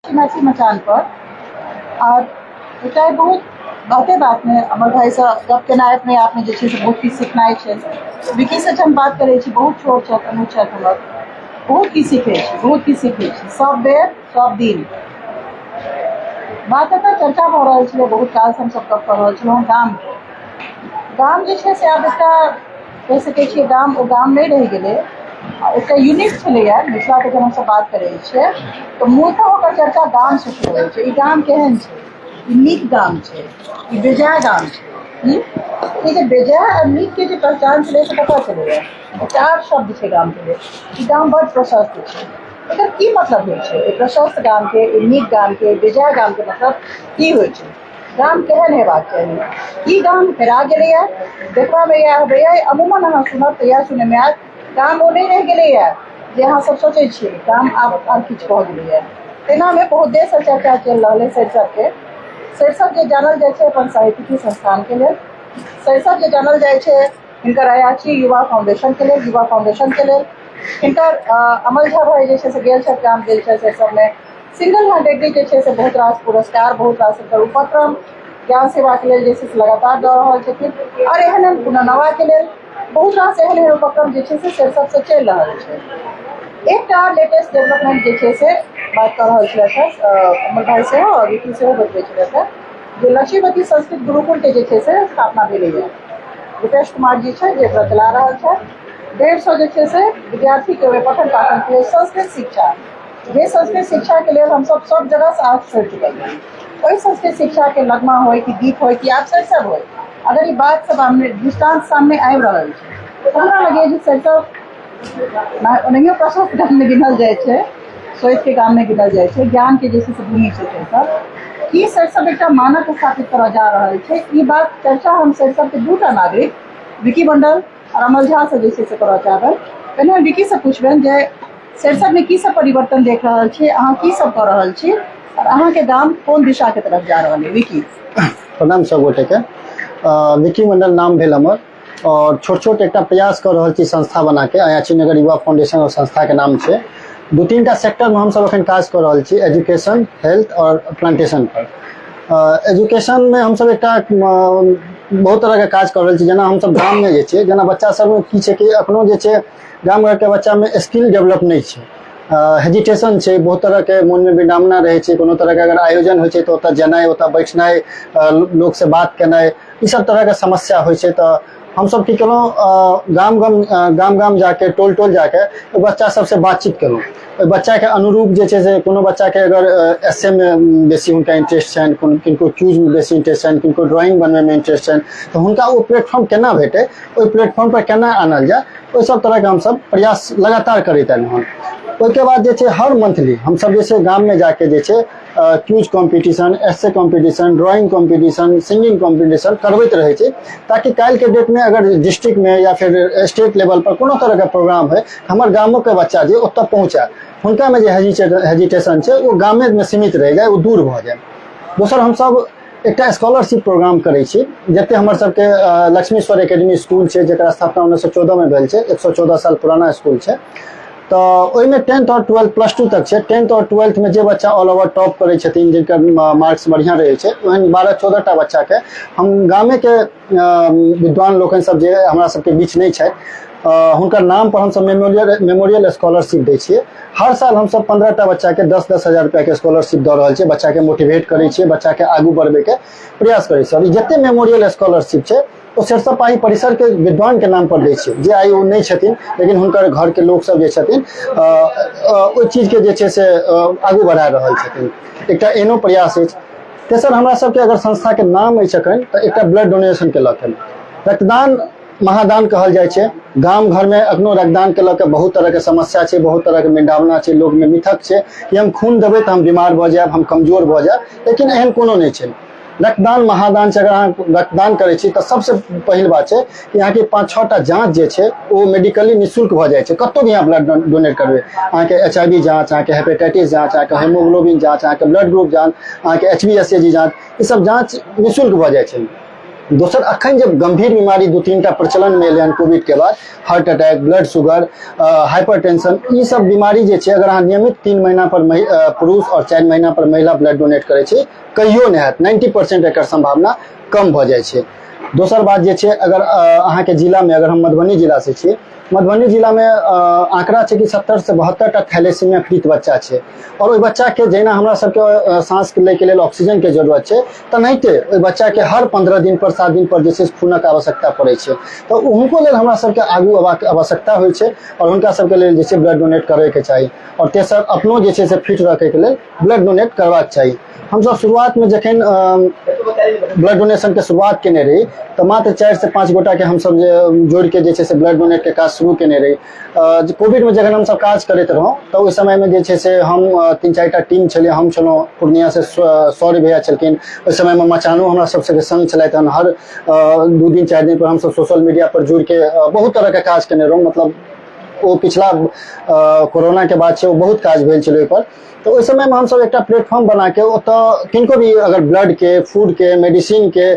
मैथिली मचान पर आओर एकटा बहुत बाते बातमे अमर भाइसँ गप केनाइ अपने आपमे जे छै से बहुत किछु सिखनाइ छै। विकीसँ जब हम बात करै छी, बहुत छोट छथि, अनुज छथि हमर, बहुत किछु सीखै छी, बहुत किछु सीखै छी सब बेर सब दिन। बात एतऽ चर्चा भऽ रहल छलै, बहुत कालसँ हमसब गप कऽ रहल छलहुँ गामके। गाम जे छै से आब एकटा कहि सकै छियै गाम ओ गाम नहि रहि गेलै, आ एकटा यूनिट छलैए। मिथिलाके जब हमसब बात करै छियै तऽ मूलतः ओकर चर्चा गामसँ शुरू होइ छै। ई गाम केहन छै, ई नीक गाम छै, ई बेजाय गाम छै। ई जे बेजाय आ नीकके जे पहचान छलै से कतऽ छलैए? चार शब्द छै गामके लेल, ई गाम बड़ प्रशस्त छै। एकर की मतलब होइ छै? ई प्रशस्त गामके, ई नीक गामके, बेजाय गामके मतलब की होइ छै? गाम केहन हेबाक चाही? ई गाम हेरा गेलैए। देखबामे इएह अबैए, अमूमन अहाँ सुनब तऽ इएह सुनयमे आयत, गाम ओ नहि रहि गेलैए जे अहाँ सब सोचै छियै। गाम आब आर किछु भऽ गेलैए। तेनामे बहुत देरसँ चर्चा चलि रहल अइ सरिसबके। सरिसब जे जानल जाइ छै अपन साहित्यिकी संस्थानके लेल, सरिसब जे जानल जाइ छै हिनकर अयाची युवा फाउंडेशनके लेल, युवा फाउंडेशनके लेल, हिनकर अमल झा भाई जे छै से गेल छथि, गाम गेल छथि सरिसबमे, सिंगल हैंडेडली जे छै से बहुत रास पुरस्कार, बहुत रास एकर उपक्रम ज्ञान सेवाके लेल जे छै से लगातार दऽ रहल छथिन। आओर एहन एहन पुनर्नवाके लेल बहुत रास एहन एहन उपक्रम जे छै से सरिसबसँ चलि रहल छै। एकटा लेटेस्ट डेवलपमेंट जे छै से बात कऽ रहल छलथि हेँ अमर भाई सेहो आओर विकी सेहो बतबै छलथि हेँ जे लक्ष्मीवती संस्कृत गुरुकुलके जे छै से स्थापना भेलैए। रुपेश कुमार जी छै जे एकरा चला रहल छथि। 150 जे छै से विद्यार्थीके ओहि पठन पाठनके लेल संस्कृत शिक्षा, जे संस्कृत शिक्षाके लेल हमसब सब जगहसँ आग छोड़ि चुकल रही, ओहि संस्कृत शिक्षाके लगमा होइ कि दीप होइ कि आब सरिसब होइ, अगर ई बात सब दृष्टान्त सामने आबि रहल छै तऽ हमरा लगैए जे सरिसब ओनाहियो प्रशस्त गाममे गिनल जाइ छै, सोतिके गाममे गिनल जाइ छै, ज्ञानके जे छै से भूमि छै सरिसब। ई सरिसब एकटा मानक स्थापित करऽ जा रहल छै। ई बात चर्चा हम सरिसबके दूटा नागरिक विकी मंडल आओर अमल झासँ जे छै से करऽ चाहबै। पहिने हम विकीसँ पुछबनि जे सरिसबमे की सब परिवर्तन देख रहल छी अहाँ, की सब कऽ रहल छी आओर अहाँके गाम कोन दिशाके तरफ जा रहल है? विकी। प्रणाम सब गोटेके। विकी मंडल नाम भेल हमर और छोट छोट एकटा प्रयास कऽ रहल छी संस्था बना के, अयाची नगर युवा फाउंडेशन और संस्था के नाम छै। 2-3 टा सेक्टर में हमसब अखन काज कऽ रहल छी, एजुकेशन, हेल्थ और प्लांटेशन पर। एजुकेशन में हमसब एकटा बहुत तरह के काज कऽ रहल छी। जेना हमसब गाम में जे छै, जेना बच्चा सब में की छै कि अखनो जे छै गाम घर के बच्चा में स्किल डेवलप नहि छै, हेजिटेशन छै, बहुत तरह के मोन में विडम्बना रहै छै। कोनो तरह के अगर आयोजन होइ छै तऽ ओतऽ जेनाइ, ओतऽ बैठनाइ, लोक से बात केनाइ, ई सब तरह के समस्या होइ छै। तऽ हमसब की केलहुँ, गाम गाम गाम गाम जाके, टोल टोल जाके बच्चा सबसँ बातचीत केलहुँ। ओहि बच्चाके अनुरूप जे छै से कोनो बच्चाके अगर एस ए मे बेसी हुनका इंटरेस्ट छनि, कोनो किनको क्यूजमे बेसी इंटरेस्ट छनि, किनको ड्रॉइंग बनबैमे इंटरेस्ट छनि, तऽ हुनका ओ प्लेटफॉर्म केना भेटै, ओहि प्लेटफॉर्म पर केना आनल जाय, ओहि सब तरहके हमसब प्रयास लगातार करैत एलहुँ हन। ओहिके बाद जे छै हर मंथली हमसब जे छै गाममे जाके जे छै quiz competition, essay competition, drawing competition, singing competition करबैत रहै छै, ताकि काल्हिके डेटमे अगर डिस्ट्रिक्टमे या फिर स्टेट लेवल पर कोनो तरहके प्रोग्राम होइ, हमर गामोके बच्चा जे ओतऽ पहुँचै, हुनकामे जे हेजिटेशन छै ओ गामेमे सीमित रहि जाय, ओ दूर भऽ जाय। दोसर, हमसब एकटा स्कॉलरशिप प्रोग्राम करै छी। जते हमर सबके लक्ष्मीश्वर एकेडमी स्कूल छै, जकर स्थापना 1914 मे भेल छै, 114 साल पुराना स्कूल छै, तऽ ओहिमे 10th आओर 12th प्लस 2 तक छै। 10th आओर 12th मे जे बच्चा ऑल ओवर टॉप करै छथिन, जिनकर मार्क्स बढ़िआँ रहै छै, ओहन 12-14 टा बच्चाके हम गामेके विद्वान लोकनि सब जे हमरा सबके बीच नहि छथि, हुनकर नाम पर हमसब मेमोरियल मेमोरियल स्कॉलरशिप दै छियै। हर साल हमसब 15 टा बच्चाके 10-10 हजार रुपैआके स्कॉलरशिप दऽ रहल छियै। बच्चाके मोटिवेट करै छियै, बच्चाके आगू बढ़बैके प्रयास करै छियै। और जते मेमोरियल स्कॉलरशिप छै ओ सरिसब पाही परिसरके विद्वानके नाम पर दै छियै, जे आइ ओ नहि छथिन लेकिन हुनकर घरके लोक सब जे छथिन ओहि चीजके जे छै से आगू बढ़ा रहल छथिन। एकटा एहनो प्रयास अछि। तेसर, हमरा सबके अगर संस्थाके नाम अछि अखन तऽ एकटा ब्लड डोनेशनके लऽ के, रक्तदान महादान कहल जाइ छै। गाम घरमे अखनो रक्तदानके लऽ के बहुत तरहके समस्या छै, बहुत तरहके विडम्बना छै, लोकमे मिथक छै कि हम खून देबै तऽ हम बीमार भऽ जायब, हम कमजोर भऽ जायब, लेकिन एहन कोनो नहि छै। रक्तदान महादान छै। अगर अहाँ रक्तदान करै छी तऽ सबसँ पहिल बात छै कि अहाँके 5-6 टा जाँच जे छै ओ मेडिकली निःशुल्क भऽ जाइ छै। कतहु भी अहाँ ब्लड डोनेट करबै, अहाँके HIV जाँच, अहाँके हेपेटाइटिस जाँच, अहाँके हेमोग्लोबिन जाँच, अहाँके ब्लड ग्रुप जाँच, अहाँके HbSAg जाँच, ई सब जाँच निःशुल्क भऽ जाइ छै। दोसर, अखन जे गंभीर बीमारी 2-3 टा प्रचलन में एलै हन कोविड के बाद, heart attack, blood sugar, hypertension, ई सब बीमारी जे छै, अगर अहाँ नियमित 3 महीना पर पुरुष और 4 महीना पर महिला ब्लड डोनेट करै छै, कहियो नहि हैत। 90% एकर सम्भावना कम भऽ जाइ छै। दोसर बात जे छै, अगर अहाँके जिलामे, अगर हम मधुबनी जिलासँ छी, मधुबनी जिलामे आंकड़ा छै कि 70 से 72 टा थैलेसीमिया पीड़ित बच्चा छै और ओहि बच्चाके जहिना हमरा सबके साँस लैके लेल ऑक्सीजनके जरूरत छै, तेनाहिते ओहि बच्चाके हर 15 दिन पर, 7 दिन पर जे छै से खूनक आवश्यकता पड़ै छै। तऽ हुनको लेल हमरा सबके आगू अयबाक आवश्यकता होइ छै और हुनका सबके लेल जे छै ब्लड डोनेट करैके चाही। और तेसर, अपनो जे छै से फिट रखैके लेल ब्लड डोनेट करबाक चाही। हमसब शुरुआतमे जखन ब्लड डोनेशनके शुरुआत केने रही, तऽ मात्र 4 से 5 गोटाके हमसब जे जोड़िके जे छै से ब्लड डोनेटके काज शुरू केने रही। कोविडमे जखन हमसब काज करैत रहौं, तऽ ओहि समयमे जे छै से हम 3-4 टा टीम छलियै। हम छलहुँ, पूर्णियासँ शौर्य भैया छलखिन, ओहि समयमे मचानो हमरा सबके संग छलथि हन। हर 2 दिन 4 दिन पर हमसब सोशल मीडिया पर जुड़िके बहुत तरहके काज केने रहौं। मतलब ओ पिछला कोरोनाके बाद छै, ओ बहुत काज भेल छलै ओहिपर। तऽ ओहि समयमे हमसब एकटा प्लेटफॉर्म बनाके ओतऽ किनको भी अगर ब्लडके, फूडके, मेडिसिनके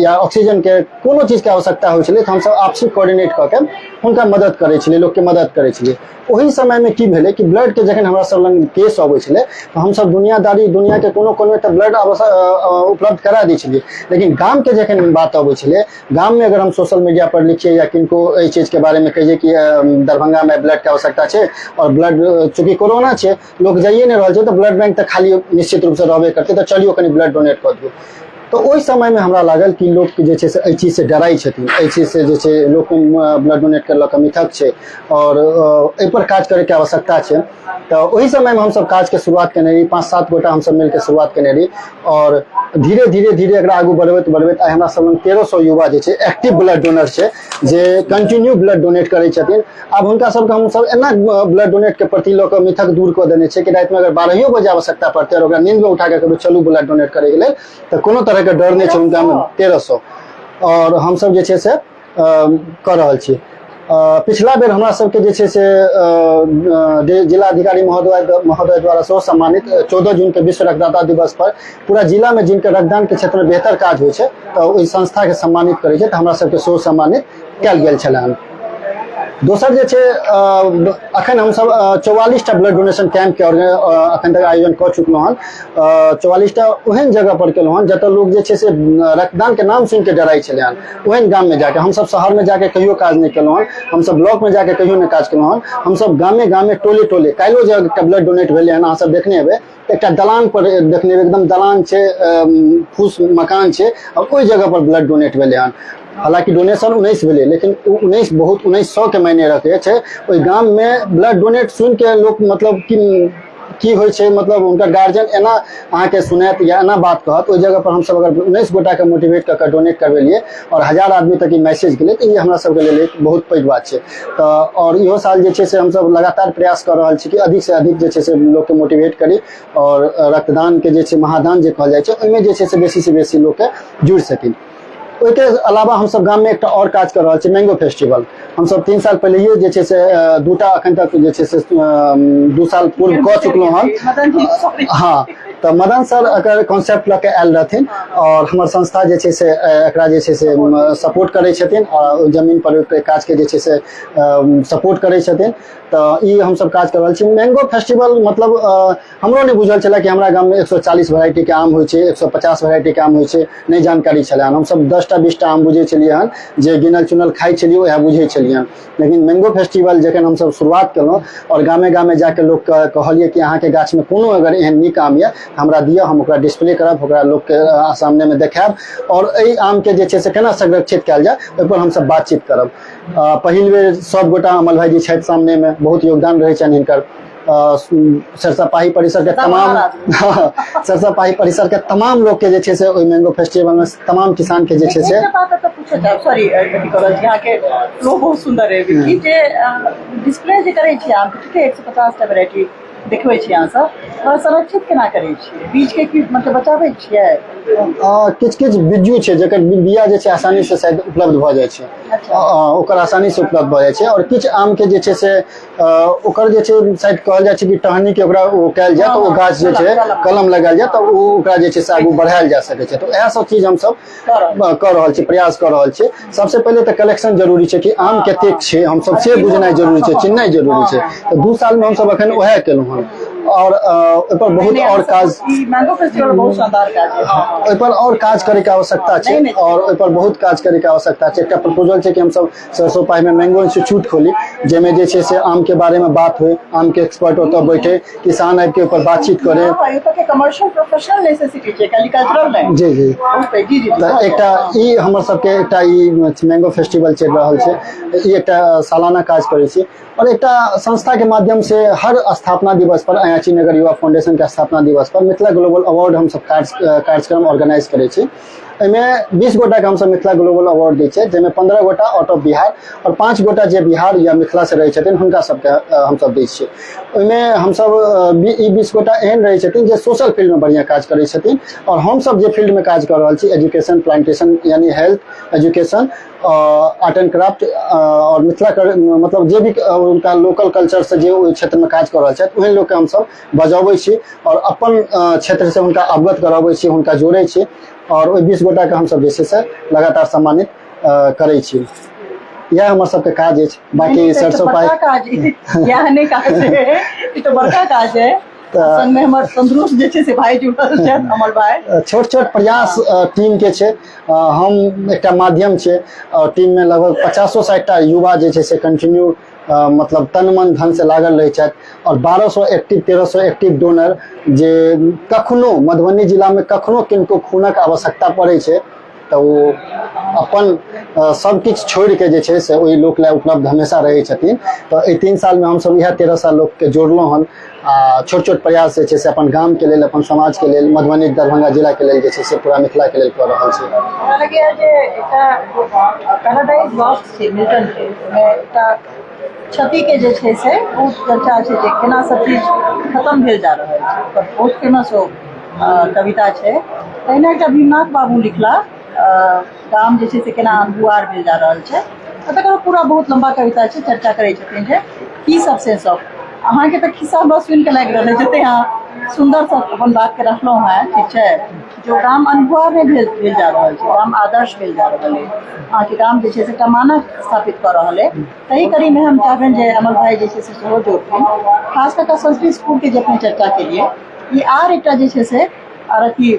या ऑक्सीजनके कोनो चीजके आवश्यकता होइ छलै, तऽ हमसब आपसी कोऑर्डिनेट कऽ के हुनका मदद करै छलियै, लोकके मदद करै छलियै। ओहि समयमे की भेलै कि ब्लडके जखन हमरा सब लग केस अबै छलै, तऽ हमसब दुनियादारी, दुनियाके कोनो कोनमे तऽ ब्लड उपलब्ध करा दै छलियै, लेकिन गामके जखन बात अबै छलै, गाममे अगर हम सोशल मीडिया पर लिखिए या किनको एहि चीजके बारेमे कहिए कि दरभंगामे ब्लडके आवश्यकता छै और ब्लड, चूँकि कोरोना छै, लोक जाइए नहि रहल छै, तऽ ब्लड बैंक तऽ खाली निश्चित रूपसँ रहबे करतै, तऽ चलियौ कनि ब्लड डोनेट कऽ दियौ। तऽ ओहि समयमे हमरा लागल कि लोक जे छै से एहि चीजसँ डराइ छथिन, एहि चीजसँ जे छै लोक ब्लड डोनेट लऽ कऽ मिथक छै और एहिपर काज करैके आवश्यकता छै। तऽ ओहि समयमे हमसब काजके शुरुआत केने रही। 5-7 गोटा हमसब मिलके शुरुआत केने रही और धीरे धीरे धीरे एकरा आगू बढ़बैत बढ़बैत आइ हमरा सब लग 1300 युवा जे छै एक्टिव ब्लड डोनर छै, जे कंटिन्यू ब्लड डोनेट करै छथिन। आब हुनका सबके हमसब एना ब्लड डोनेट के प्रति लऽ कऽ मिथक दूर कऽ देने छै कि रातिमे अगर 12 बजे आवश्यकता पड़तै और ओकरा नींदमे उठा कऽ कहबै चलू ब्लड डोनेट करैके लेल, तऽ कोनो तरहके डर नहि छै हुनकामे। 1300 और हमसब जे छै से कऽ रहल छी। पिछला बेर हमरा सबके जे छै से जिलाधिकारी महोदय महोदय द्वारा सेहो सम्मानित, 14 जून के विश्व रक्तदाता दिवस पर पूरा जिला में जिनके रक्तदान के क्षेत्र में बेहतर काज होइ छै, तऽ ओहि संस्था के सम्मानित करै छै, तऽ हमरा सबके सेहो सम्मानित कयल गेल छलै हन। दोसर जे छै, अखन हमसब 44 टा ब्लड डोनेशन कैंप के अखन तक आयोजन कऽ चुकलहुँ हन। 44 टा ओहन जगह पर केलहुँ हन जतऽ लोक जे छै से रक्तदान के नाम सुनि के डराइ छलै हन, ओहन गाम में जाके। हमसब शहर में जाके कहियो काज नहि केलहुँ हन, हमसब ब्लॉक में जाके कहियो नहि काज केलहुँ हन। हमसब गामे गामे, टोले टोले। काल्हिओ जे एकटा ब्लड डोनेट भेलै हन, अहाँ सब देखने हेबै, एकटा दलान पर देखने हेबै, एकदम दलान छै, फूस मकान छै और ओहि जगह पर ब्लड डोनेट भेलै हन। हालांकि डोनेशन 19 भेलै, लेकिन ओ 19 बहुत 1900 के मायने रखै छै। ओहि गाम में ब्लड डोनेट सुनि के लोक मतलब कि की होइ छै, मतलब हुनकर गार्जियन एना अहाँके सुनायत या एना बात कहत। ओहि जगह पर हमसब अगर 19 गोटाके मोटिवेट कऽ कऽ डोनेट करबेलियै और 1000 आदमी तक ई मैसेज गेलै, तऽ ई हमरा सबके लेल एक बहुत पैघ बात छै। तऽ और इहो साल जे छै से हमसब लगातार प्रयास कऽ रहल छी कि अधिक से अधिक जे छै से लोकके मोटिवेट करी और रक्तदान के जे छै महादान जे कहल जाइ छै, ओहिमे जे छै से बेसी से बेसी लोकके जुड़ि सकी। ओहिके अलावा हमसब गाममे एकटा आओर काज कऽ रहल छी, मैंगो फेस्टिवल। हमसब 3 साल पहिलैये जे छै से दूटा अखन तक जे छै से 2 साल पूर्व कऽ चुकलहुँ हन। मदन जी, सॉरी। हँ, तऽ मदन सर एकर कॉन्सेप्ट लऽ के आयल रहथिन और हमर संस्था जे छै से एकरा जे छै से सपोर्ट करै छथिन और ओहि जमीन पर ओहि काजके जे छै से सपोर्ट करै छथिन। तऽ ई हमसब काज कऽ रहल छी। मैंगो फेस्टिवल मतलब हमरो नहि बुझल छलै कि हमरा गाममे 140 वेराइटीके आम होइ छै, 150 वेराइटीके आम होइ छै। नहि जानकारी छलै हन। हमसब 10 टा 20 टा आम बुझै छलियै हन, जे गिनल चुनल खाइ छलियै, उएह बुझै छलियै हन। लेकिन मैंगो फेस्टिवल जखन हमसब शुरुआत केलहुँ और गामे गामे जाके लोकके कहलियै कि अहाँके गाछमे कोनो अगर एहन नीक आम यऽ, हमरा दिअ, हम ओकरा डिस्प्ले करब, ओकरा लोकके सामनेमे देखायब और एहि आमके जे छै से केना संरक्षित कयल जाय, ओहिपर हमसब बातचीत करब। पहिल बेर सब गोटा, अमल भाईजी छथि सामनेमे, बहुत योगदान रहै छनि हिनकर। सरसपाही परिसर के तमाम, सरसपाही परिसर के तमाम लोग के जे छै से ओहि मैंगो फेस्टिवल में तमाम किसान के जे छै से एकटा बात एतऽ पूछऽ चाहब, सॉरी, अथी करल छी, अहाँके फ्लो बहुत सुंदर है कि जे डिस्प्ले जे करै छी आम के, ठीक है, 150 टा वेराइटी देखबै छी अहाँ सब, ओकरा संरक्षित केना करै छियै? बीजके की मतलब बचाबै छियै? किछु किछु बिज्जू छै जकर बिया जे छै आसानी से शायद उपलब्ध भऽ जाइ छै। ओकर आसानी से उपलब्ध भऽ जाइ छै। आओर किछु आमके जे छै से ओकर जे छै शायद कहल जाइ छै कि टहनी के ओकरा ओ कयल जाय तऽ ओ गाछ जे छै कलम लगायल जाय तऽ ओ ओकरा जे छै से आगू बढ़ायल जा सकै छै। तऽ इएह सब चीज हमसब कऽ रहल छी, प्रयास कऽ रहल छी। सबसे पहिले तऽ कलेक्शन जरूरी छै कि आम कतेक छै, हमसब से बुझनाइ जरूरी छै, चिन्हनाइ जरूरी छै। तऽ 2 साल मे हमसब एखन उएह केलहुँ हन। आओर ओहिपर बहुत आओर काज, ओहिपर आओर काज करैके आवश्यकता छै, आओर ओहिपर बहुत काज करैके आवश्यकता छै। एकटा प्रपोजल छै कि हमसब सरसो पाही में मैंगो इंस्टीट्यूट खोली, जाहिमे जे छै से आम के बारे में बात होइ, आम के एक्सपर्ट ओतऽ बैठे, किसान आबि के ओकर बातचीत करे। कमर्शियल प्रोफेशनल नेसेसिटी छै, खाली कल्चरल नहि। जी जी। तऽ एकटा ई हमर सबके एकटा ई मैंगो फेस्टिवल चलि रहल छै, ई एकटा सालाना काज करै छी। और एकटा संस्था के माध्यम से हर स्थापना दिवस पर, अयाची नगर युवा फाउंडेशन के स्थापना दिवस पर मिथिला ग्लोबल अवार्ड हमसब कार्यक्रम ऑर्गेनाइज करै छी। एहिमे 20 गोटाके हमसब मिथिला ग्लोबल अवार्ड दै छियै, जाहिमे 15 गोटा आउट ऑफ बिहार आओर 5 गोटा जे बिहार या मिथिला से रहै छथिन हुनका सबके हमसब दै छियै। ओहिमे हमसब ई 20 गोटा एहन रहै छथिन जे सोशल फील्डमे बढ़िआँ काज करै छथिन, आओर हमसब जे फील्डमे काज कऽ रहल छी, एजुकेशन, प्लांटेशन यानी health, education, art and craft आओर मिथिला मतलब जे भी हुनका लोकल कल्चरसँ जे ओहि क्षेत्रमे काज कऽ रहल छथि, ओहन लोकके हमसब बजबै छी आओर अपन क्षेत्रसँ हुनका अवगत कराबै छी, हुनका जोड़ै छी, आओर ओहि 20 गोटाके हमसब जे छै से लगातार सम्मानित करै छी। इएह हमर सबके काज अछि। बाकी सरसो पाइ काज इएह नहि काज है, ई तऽ बड़का काज है। संगमे हमर तंदुरुस्त जे छै से भाई जुड़ल छथि, हमर भाई। छोट छोट प्रयास टीम के छै, हम एकटा माध्यम छै, और टीम में लगभग 50-60 टा युवा जे छै से कंटिन्यू मतलब तन मन धन से लागल रहै छथि, और 1200 एक्टिव, 1300 एक्टिव डोनर, जे कखनो मधुबनी जिलामे कखनो किनको खूनक आवश्यकता पड़ै छै तऽ ओ अपन सब किछु छोड़िके जे छै से ओहि लोक लए उपलब्ध हमेशा रहै छथिन। तऽ एहि 3 सालमे हमसब इएह 13 साल लोकके जोड़लहुँ हन, आ छोट छोट प्रयास जे छै से अपन गामके लेल, अपन समाजके लेल, मधुबनी दरभंगा जिलाके लेल जे छै से पूरा मिथिलाके लेल कऽ रहल छी। हमरा लगैए जे एकटा पैराडाइज लॉस्ट छै मिल्टनके, ओहिमे एकटा क्षतिके जे छै से बहुत चर्चा छै जे केना सब चीज खतम भेल जा रहल छै, ओकर बहुत फेमस ओ कविता छै। तहिना एकटा भीमनाथ बाबू लिखला, गाम जे छै से केना अनभुआर भेल जा रहल छै, तकर पूरा बहुत लम्बा कविता छै, चर्चा करै छथिन जे की सब से सब। अहाँके तऽ खिस्सा हमरा सुनिके लागि रहल अछि, जते अहाँ सुन्दरसँ अपन बातके रखलहुँ हेँ। ठीक छै, जो गाम अनभुआर नहि भेल भेल जा रहल छै, गाम आदर्श भेल जा रहल अछि, अहाँके गाम जे छै से एकटा मानक स्थापित कऽ रहल अछि। ताहि कड़ीमे हम चाहबनि जे अमर भाई जे छै से सेहो जोड़थिन, खास कऽ कऽ संस्कृत स्कूलके जे अपने चर्चा केलियै, ई आर एकटा जे छै से आर अथी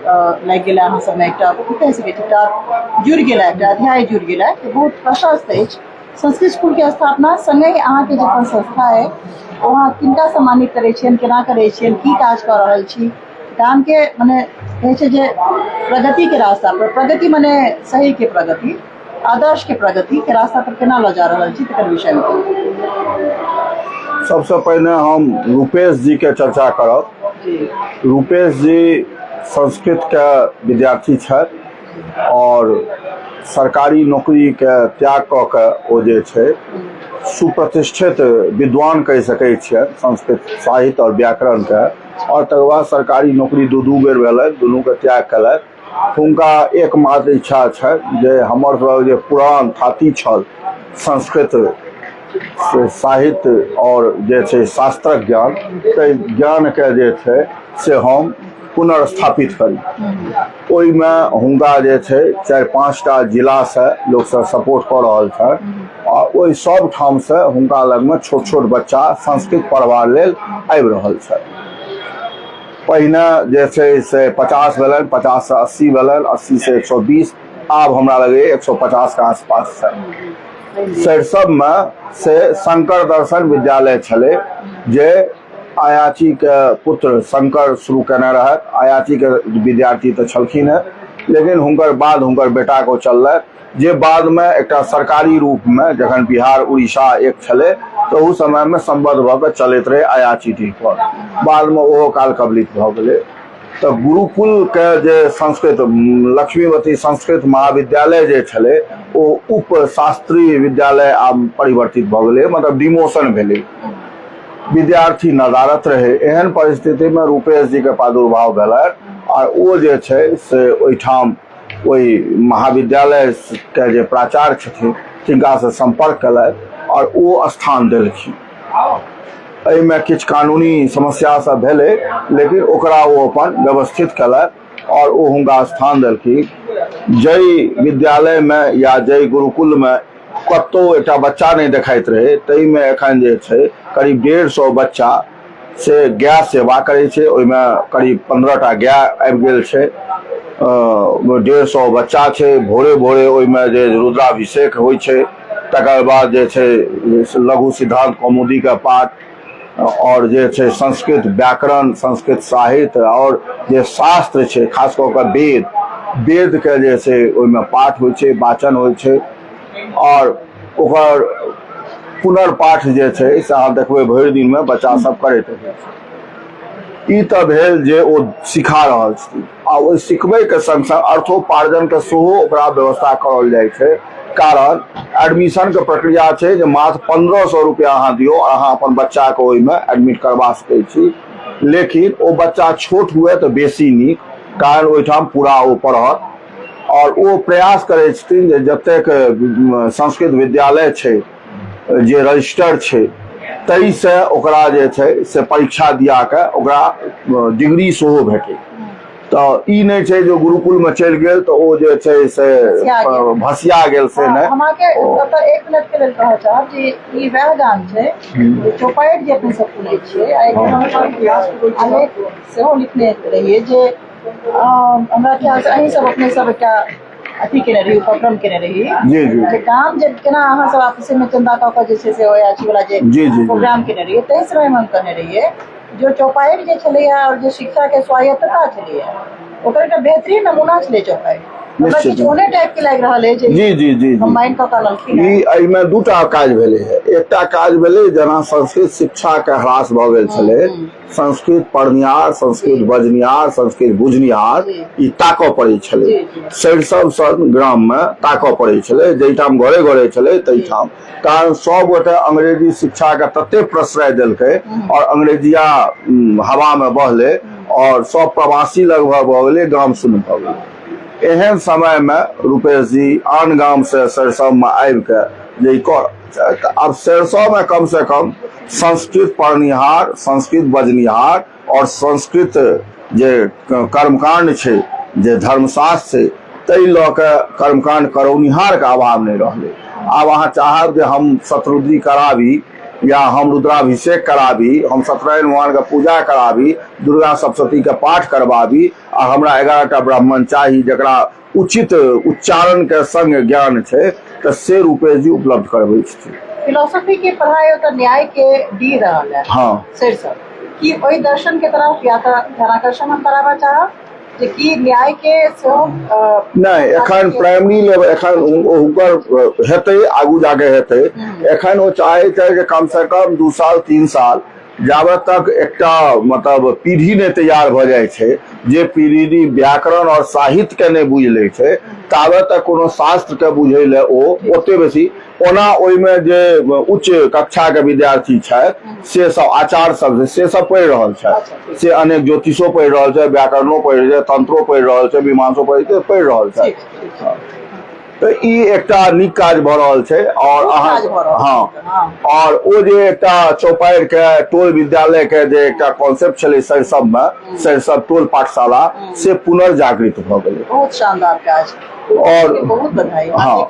लागि गेलै अहाँ सबमे, एकटा की कहि सकै छी, एकटा जुड़ि गेलै, एकटा अध्याय जुड़ि गेलै, बहुत प्रशस्त अछि संस्कृत स्कूलके स्थापना। सङ्गहि अहाँके जे अपन संस्था अइ, ओ अहाँ किनका सम्मानित करै छियनि, केना करै छियनि, की काज कऽ रहल छी गामके, मने कहै छै जे प्रगतिके रास्ता पर, प्रगति मने सहीके प्रगति, आदर्शके प्रगतिके रास्ता पर केना लऽ जा रहल छी, तकर विषयमे। सबसँ पहिने हम रूपेश जीके चर्चा करब। रूपेश जी संस्कृतके विद्यार्थी छथि आओर सरकारी नौकरीके त्याग कऽ के ओ जे छै सुप्रतिष्ठित विद्वान कहि सकै छियनि संस्कृत साहित्य आओर व्याकरणके, आओर तकर बाद सरकारी नौकरी 2-2 बेर भेलनि, दुनूके त्याग केलथि। हुनका एकमात्र इच्छा छनि जे हमर सबक जे पुरान थाती छल संस्कृत साहित्य आओर जे छै शास्त्रक ज्ञान, ताहि ज्ञानके जे छै से हम पुनर्स्थापित करी। ओहिमे हुनका जे छै 4-5 टा जिलासँ लोकसभ सपोर्ट कऽ रहल छनि, आ ओहि सब ठामसँ हुनका लगमे छोट छोट बच्चा संस्कृत पढ़बा लेल आबि रहल छथि। पहिने जे छै से 50 भेलनि, 50 से 80 भेलनि, 80 से 120, आब हमरा लगैए 150 के आसपास छै। सरिसबमे से शंकर दर्शन विद्यालय छलै, जे अयाचीके पुत्र शंकर शुरू केने रहथि। अयाचीके विद्यार्थी तऽ छलखिन हेँ, लेकिन हुनकर बाद हुनकर बेटाके ओ चललनि, जे बादमे एकटा सरकारी रूपमे जखन बिहार उड़ीसा एक छलै तऽ ओहू समयमे सम्बद्ध भऽ कऽ चलैत रहै अयाची डीह पर, बादमे ओहो काल कबलित भऽ गेलै। तऽ गुरुकुलके जे संस्कृत लक्ष्मीवती संस्कृत महाविद्यालय जे छलै ओ उप शास्त्रीय विद्यालय आब परिवर्तित भऽ गेलै, मतलब डिमोशन भेलै। विद्यार्थी नदारत रहै। एहन परिस्थितिमे रूपेश जीके प्रादुर्भाव भेलनि आर ओ जे छै से ओहिठाम ओहि महाविद्यालयके जे प्राचार्य छथिन तिनकासँ सम्पर्क केलथि आओर ओ स्थान देलखिन। एहिमे किछु कानूनी समस्या सब भेलै, लेकिन ओकरा ओ अपन व्यवस्थित केलथि आओर ओ हुनका स्थान देलखिन। जाहि विद्यालयमे या जाहि गुरुकुलमे कतहु एकटा बच्चा नहि देखाइत रहै, ताहिमे एखन जे छै करीब 150 बच्चा से गाय सेवा करै छै। ओहिमे करीब 15 टा गाय आबि गेल छै, 150 बच्चा छै। भोरे भोरे ओहिमे जे रुद्राभिषेक होइ छै, तकर बाद जे छै लघु सिद्धांत कौमुदीके पाठ आओर जे छै संस्कृत व्याकरण, संस्कृत साहित्य आओर जे शास्त्र छै, खास कऽ कऽ वेद, वेदके जे छै ओहिमे पाठ होइ छै, वाचन होइ छै आओर ओकर पुनर्पाठ जे छै से अहाँ देखबै भरि दिनमे बच्चा सब करैत रहै छै। ई तऽ भेल जे ओ सिखा रहल छथिन आ ओहि सिखबैके संग संग अर्थोपार्जनके सेहो ओकरा व्यवस्था करल जाइ छै। कारण एडमिशनके प्रक्रिया छै जे मात्र 1500 रुपैआ अहाँ दियौ, अहाँ अपन बच्चाके ओहिमे एडमिट करबा सकै छी। लेकिन ओ बच्चा छोट हुए तऽ बेसी नीक, कारण ओहिठाम पूरा ओ पढ़त। आओर ओ प्रयास करै छथिन जे जतेक संस्कृत विद्यालय छै जे रजिस्टर छै ताहिसँ ओकरा जे छै से परीक्षा दिया कऽ ओकरा डिग्री सेहो भेटै। तऽ ई नहि छै जे गुरुकुलमे चलि गेल तऽ ओ जे छै से भसिया गेल, से नहि। हम अहाँके ओतऽ 1 मिनट के लेल कहऽ चाहब जे ई वएह गाम छै जे चौपाड़ि जे अपने सब सुनै छियै आ एक आलेख सेहो लिखने रहियै जे हमरा ख्याल से अहीं सब अपने सब एकटा अथी केने रही, उपक्रम केने रही जी जी जे गाम जे केना अहाँ सब आपसे में चंदा कऽ कऽ जे छै से ओहि अथी वाला जे जी, जी। प्रोग्राम केने रहियै, ताहि समय मे हम कहने रहियै जो चौपाड़ि जे छलैया और जे शिक्षा के स्वायत्तता छलैया ओकर एकटा बेहतरीन नमूना छलै चौपाड़ि। हमरा निश्चित। किछु ओहने टाइप के लागि रहल अछि जे जी जी जी जी कंबाइन कऽ कऽ अनलखिन ई एहिमे दूटा काज भेलै है। एकटा काज भेलै जेना संस्कृत शिक्षाके ह्रास भऽ गेल छलै, संस्कृत पढ़निहार, संस्कृत बजनिहार, संस्कृत बुझनिहार ई ताकऽ पड़ै छलै। सरिसब सन ग्राममे ताकऽ पड़ै छलै, जाहिठाम घरे घरे छलै ताहिठाम, कारण सब गोटे अंग्रेजी शिक्षाके तते प्रश्रय देलकै आओर अंग्रेजिया हवामे बहलै आओर सब प्रवासी लगभग भऽ गेलै, गाम शून्य भऽ गेलै। एहन समयमे रूपेश जी आन गामसँ सरिसबमे आबिके जे ई कर, आब सरिसबमे कमसँ कम संस्कृत पढ़निहार, संस्कृत बजनिहार आओर संस्कृत जे कर्मकाण्ड छै, जे धर्मशास्त्र छै, ताहि लऽ कऽ कर्मकाण्ड करौनिहारके अभाव नहि रहलै। आब अहाँ चाहब जे हम शतरुद्री कराबी या हम रुद्राभिषेक कराबी, हम सत्यनारायण भगवानके पूजा कराबी, दुर्गा सप्तशतीके पाठ करबाबी आ हमरा 11 टा ब्राह्मण चाही जकरा उचित उच्चारण के संग ज्ञान छै, तऽ से रूपेश जी उपलब्ध करबै छथिन। फिलोसफी के पढ़ाई ओतऽ न्याय के दी रहल है। सरिसब की ओहि दर्शन के तरफ या तऽ ध्यानाकर्षण हम कराबऽ चाहब जे की न्याय के सेहो नहि, एखन प्राइमरी लेवल एखन हुनकर हेतै, आगू जाके हेतै। एखन ओ चाहै छै जे कम से कम 2 साल 3 साल जाबत तक एकटा मतलब पीढ़ी नहि तैयार भऽ जाइ छै, जे पीढ़ी व्याकरण आओर साहित्यके नहि बुझि लै छै ताबत तक कोनो शास्त्रके बुझै लए ओ ओते बेसी, ओना ओहिमे जे उच्च कक्षाके विद्यार्थी छथि से सब आचार्य सब से सब पढ़ि रहल छथि, से अनेक ज्योतिषो पढ़ि रहल छथि, व्याकरणो पढ़ि रहल छथि, तंत्रो पढ़ि रहल छथि, मीमांसो पढ़ि रहल छथि। तऽ ई एकटा नीक काज भऽ रहल छै। आओर अहाँ हँ, आओर ओ जे एकटा चौपाड़ि के टोल विद्यालय के जे एकटा कॉन्सेप्ट छलै सरिसब मे, सरिसब टोल पाठशाला, से पुनर्जागृत भऽ गेलै। बहुत शानदार काज। आओर बहुत बधाई। हँ,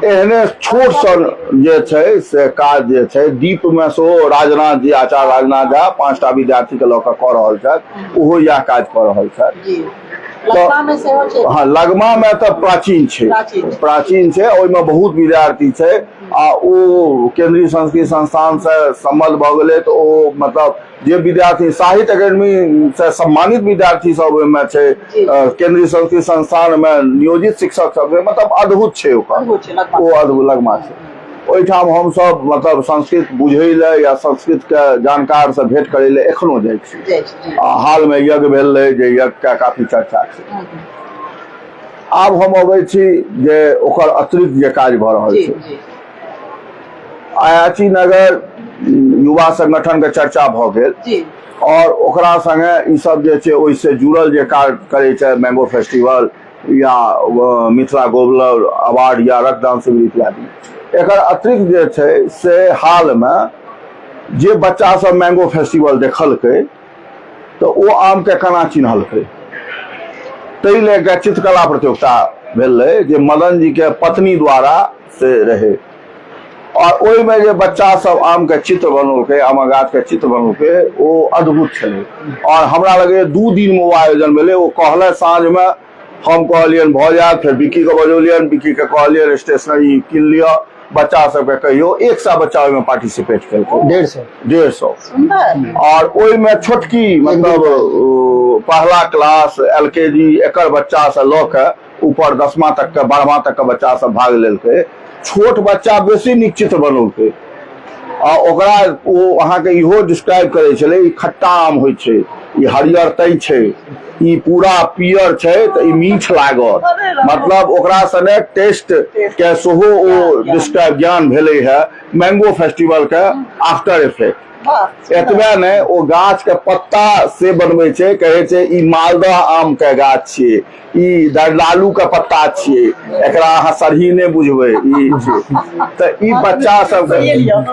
एहने छोट सन जे छै से काज जे छै दीप मे सेहो राजनाथ जी, आचार्य राजनाथ झा 5 टा विद्यार्थी के लऽ कऽ कऽ रहल छथि, ओहो इएह काज कऽ रहल छथि। लगमा मे सेहो छै। हँ, लगमा मे तऽ प्राचीन छै, प्राचीन छै, ओहिमे बहुत विद्यार्थी छै आ ओ केंद्रीय संस्कृत संस्थान से सम्बद्ध भऽ गेलै तऽ ओ मतलब जे विद्यार्थी साहित्य अकेडमी से सम्मानित विद्यार्थी सब ओहिमे छै, केंद्रीय संस्कृत संस्थान मे नियोजित शिक्षक सब छै, मतलब अद्भुत छै ओकर, ओ अद्भुत लगमा छै। ओहिठाम हमसब मतलब संस्कृत बुझै लए या संस्कृत के जानकार से भेंट करै लए एखनो जाइ छी। आ हाल मे यज्ञ भेल रहै, जे यज्ञ के काफी चर्चा छै। आब हम अबै छी जे ओकर अतिरिक्त जे काज भऽ रहल छै। अयाची नगर युवा संगठन के चर्चा भऽ गेल जी। और ओकरा संगे ई सब जे छै ओहिसँ जुड़ल जे कार्य करै छै, मैंगो फेस्टिवल या मिथिला गोबलर अवार्ड या रक्तदान शिविर इत्यादि। एकर अतिरिक्त जे छै से हालमे जे बच्चा सब मैंगो फेस्टिवल देखलकै तऽ ओ आमके केना चिन्हलकै, ताहि लए कऽ चित्रकला प्रतियोगिता भेल रहै जे मदन जीके पत्नी द्वारा से रहै। और ओहिमे जे बच्चा सब आमके चित्र बनौलकै, आमक गाछके चित्र बनौलकै, ओ अद्भुत छलै। और हमरा लगैए 2 दिनमे ओ आयोजन भेलै। ओ कहलथि साँझमे, हम कहलियनि भऽ जायत, फेर विक्कीके बजौलियनि, विक्कीके कहलियनि स्टेशनरी कीन लिअ, बच्चा सबके कहियौ। 100 बच्चा ओहिमे पार्टिसिपेट केलकै। 150। 150। सुन्दर। और ओहिमे छोटकी मतलब पहला क्लास LKG एकर बच्चा से लऽ के ऊपर 10वां तक के 12वां तक के बच्चा सब भाग लेलकै। छोट बच्चा बेसी नीक चित्र बनौलकै आ ओकरा ओ अहाँके इहो डिस्क्राइब करै छलै, ई खट्टा आम होइ छै, ई हरियर तैं छै, ई पूरा पियर छै तऽ ई मीठ लागत। मतलब ओकरा सने टेस्ट के सेहो ओ डिस्क्राइब ज्ञान भेलै है मैंगो फेस्टिवल के आफ्टर इफेक्ट। एतबे नहि, ओ गाछ के पत्ता से बनबै छै, कहै छै ई मालदह आम के गाछ छियै, ई दरलालू के पत्ता छियै, एकरा अहाँ सरही नहि बुझबै ई छै। तऽ ई बच्चा सब,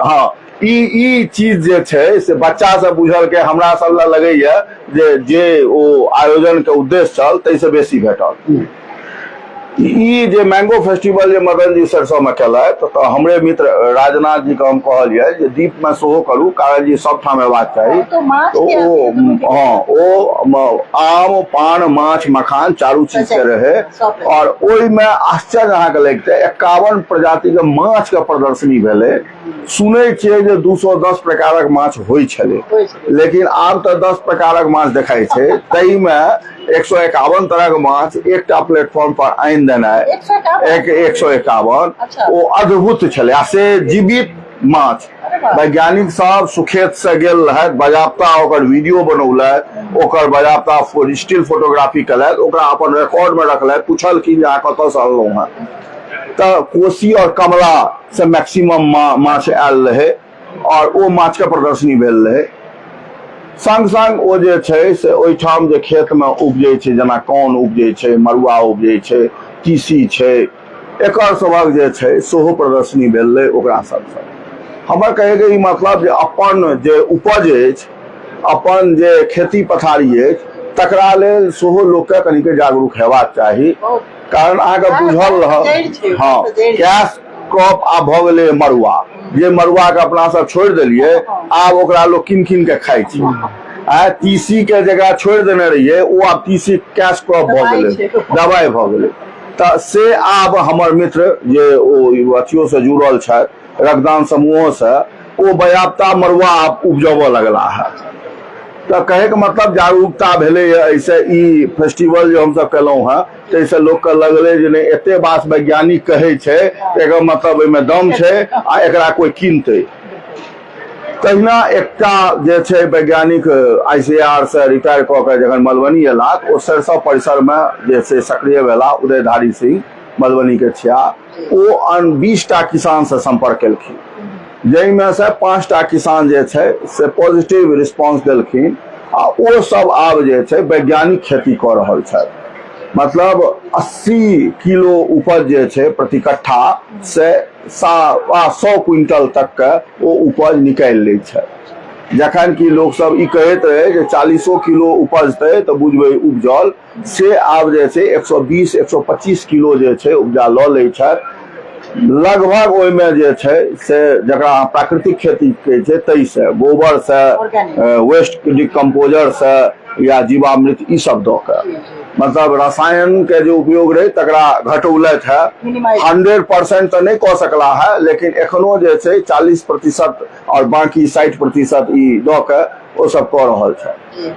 हँ, ई चीज जे छै से बच्चा सब बुझलकै। हमरा सब लए लगैया जे जे ओ आयोजन के उद्देश्य छल ताहिसँ बेसी भेटल। ई जे मैंगो फेस्टिवल जे मदन जी सरसों में केलथि तऽ हमरे मित्र राजनाथ जी के हम कहलियै जे दीप में सेहो करू, कारण जे सब ठाम हेबाक चाही। तो माछ तो के ओ अथी दुनू के हँ, ओ आम पान माछ मखान चारू चीज के रहे। सब रहे। और ओहिमे आश्चर्य अहाँके लगतै, 51 प्रजाति के माछ के प्रदर्शनी भेलै। सुनै छियै जे 210 प्रकारक माछ होइ छलै, होइ छलै। लेकिन आब तऽ 10 प्रकारक माछ देखाइ छै, ताहिमे 151 तरहक माछ एकटा प्लेटफॉर्म पर आनि देनाइ, 151? 151। अच्छा। ओ अद्भुत छलै। आ से जीवित माछ, अरे वाह। वैज्ञानिक सब सुखेत से गेल रहथि, बजाबता ओकर वीडियो बनौलथि, ओकर बजाबता स्टिल फोटोग्राफी केलथि, ओकरा अपन रिकॉर्ड में रखलथि। पूछलखिन जे अहाँ कतऽसँ अनलहुँ हेँ, तऽ कोसी और कमला से मैक्सिमम माछ आयल रहै और ओ माछ के प्रदर्शनी भेल रहै। संग संग ओ जे छै से ओहिठाम जे खेतमे उपजै छै, जेना कौन उपजै छै, मड़ुआ उपजै छै, तीसी छै, एकर सभक जे छै सेहो प्रदर्शनी भेल रहै। ओकरा सबसँ हमर कहैके ई मतलब जे अपन जे उपज अछि, अपन जे खेती पथारी अछि, तकरा लेल सेहो लोकके कनिके जागरूक हेबाक चाही। कारण अहाँके बुझल रहत, हँ, कैश क्रॉप आब भऽ गेलै मड़ुआ, जे मड़ुआके अपना सब छोड़ि देलियै, आब ओकरा लोक कीन कीन के खाइ छै। आ तीसी के जकरा छोड़ि देने रहियै, ओ आब तीसी कैश क्रॉप भऽ गेलै, दबाइ भऽ गेलै। तऽ से आब हमर मित्र जे ओ अथियो से जुड़ल छथि, रक्तदान समूहो से, ओ बयाप्ता मड़ुआ आब उपजबऽ लगला है। तऽ कहैके मतलब जागरूकता भेलैए एहिसँ। ई फेस्टिवल जे हमसब केलहुँ हेँ ताहिसँ लोकके लगलै जे नहि, एते बात वैज्ञानिक कहै छै, एकर मतलब एहिमे दम छै आ एकरा कोइ कीनतै। तहिना एकटा जे छै वैज्ञानिक ICAR से रिटायर कऽ के जखन मधुबनी एला, ओ सरिसब परिसरमे जे छै सक्रिय भेला। उदयधारी सिंह मधुबनी के छिया। ओ 20टा किसानसँ सम्पर्क केलखिन, जाहिमे से 5टा किसान जे छै से पॉजिटिव रिस्पॉन्स देलखिन आ ओ सब आब जे छै वैज्ञानिक खेती कऽ रहल छथि। मतलब 80 किलो उपज जे छै प्रति कट्ठा से 100 क्विंटल तक के ओ उपज निकालि लै छथि, जखन कि लोक सब ई कहैत रहै जे 40 किलो उपजतै तऽ बुझबै उपजल। से आब जे छै 120 125 किलो जे छै उपजा लऽ लै छथि लगभग। ओहिमे जे छै से जकरा अहाँ प्राकृतिक खेती कहै छै, ताहिसँ गोबरसँ, वेस्ट डिकम्पोजरसँ या जीवामृत ई सब दऽ कऽ, मतलब रसायन के जे उपयोग रहै तकरा घटौलथि है। 100% तऽ नहि कऽ सकला है, लेकिन एखनो जे छै 40% आओर बाकी 60% ई दऽ कऽ ओ सब कऽ रहल छथि।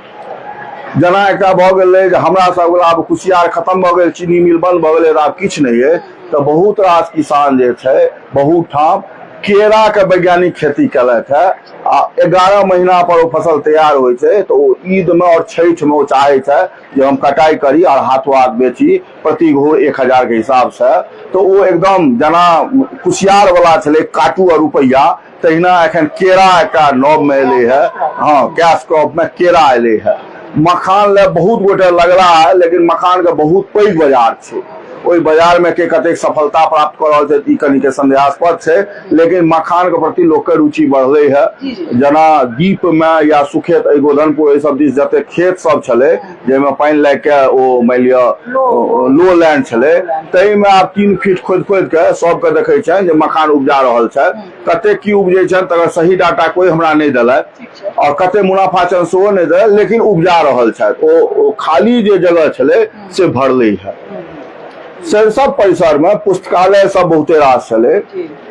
जेना एकटा भऽ गेलै जे हमरा सब आब कुसियार खतम भऽ गेल, चीनी मिल बंद भऽ गेलै, आब किछु नहि अइ, तऽ बहुत रास किसान जे छै बहुत ठाम केरा के वैज्ञानिक खेती केलथि है आ 11 महीना पर ओ फसल तैयार होइ छै, तऽ ओ ईद में और छठि में ओ चाहे छै जे हम कटाई करी और हाथों हाथ बेची प्रति घूर 1000 के हिसाब से। तऽ ओ एकदम जेना कुसियार वाला छलै काटू और रुपैआ, तहिना एखन केरा एकटा नव में एलै है। हाँ, कैश क्रॉप में केरा एलै है। मखान ले बहुत गोटे लगला है, लेकिन मखान के बहुत पैघ बाजार छै, ओहि बाजार में के कतेक सफलता प्राप्त कऽ रहल छै ई कनिके संदेहास्पद छै, लेकिन मखान के प्रति लोक के रुचि बढ़ले है। जेना दीप में या सुखेत एहि गोधनपुर एहि सब दिस जते खेत सब छलै जाहिमे पानि लागि के ओ मानि लिअ लो लैंड छलै, ताहिमे आब 3 फीट खोदि खोदि के सबके देखै छनि जे मखान उपजा रहल छथि। कते की उपजै छनि तकर सही डाटा कोई हमरा नहि देलथि और कते मुनाफा छनि सेहो नहि देलथि, लेकिन उपजा रहल छथि। ओ खाली जे जगह छलै से भरलै है। सरिसब परिसर में पुस्तकालय सब बहुते रास छलै,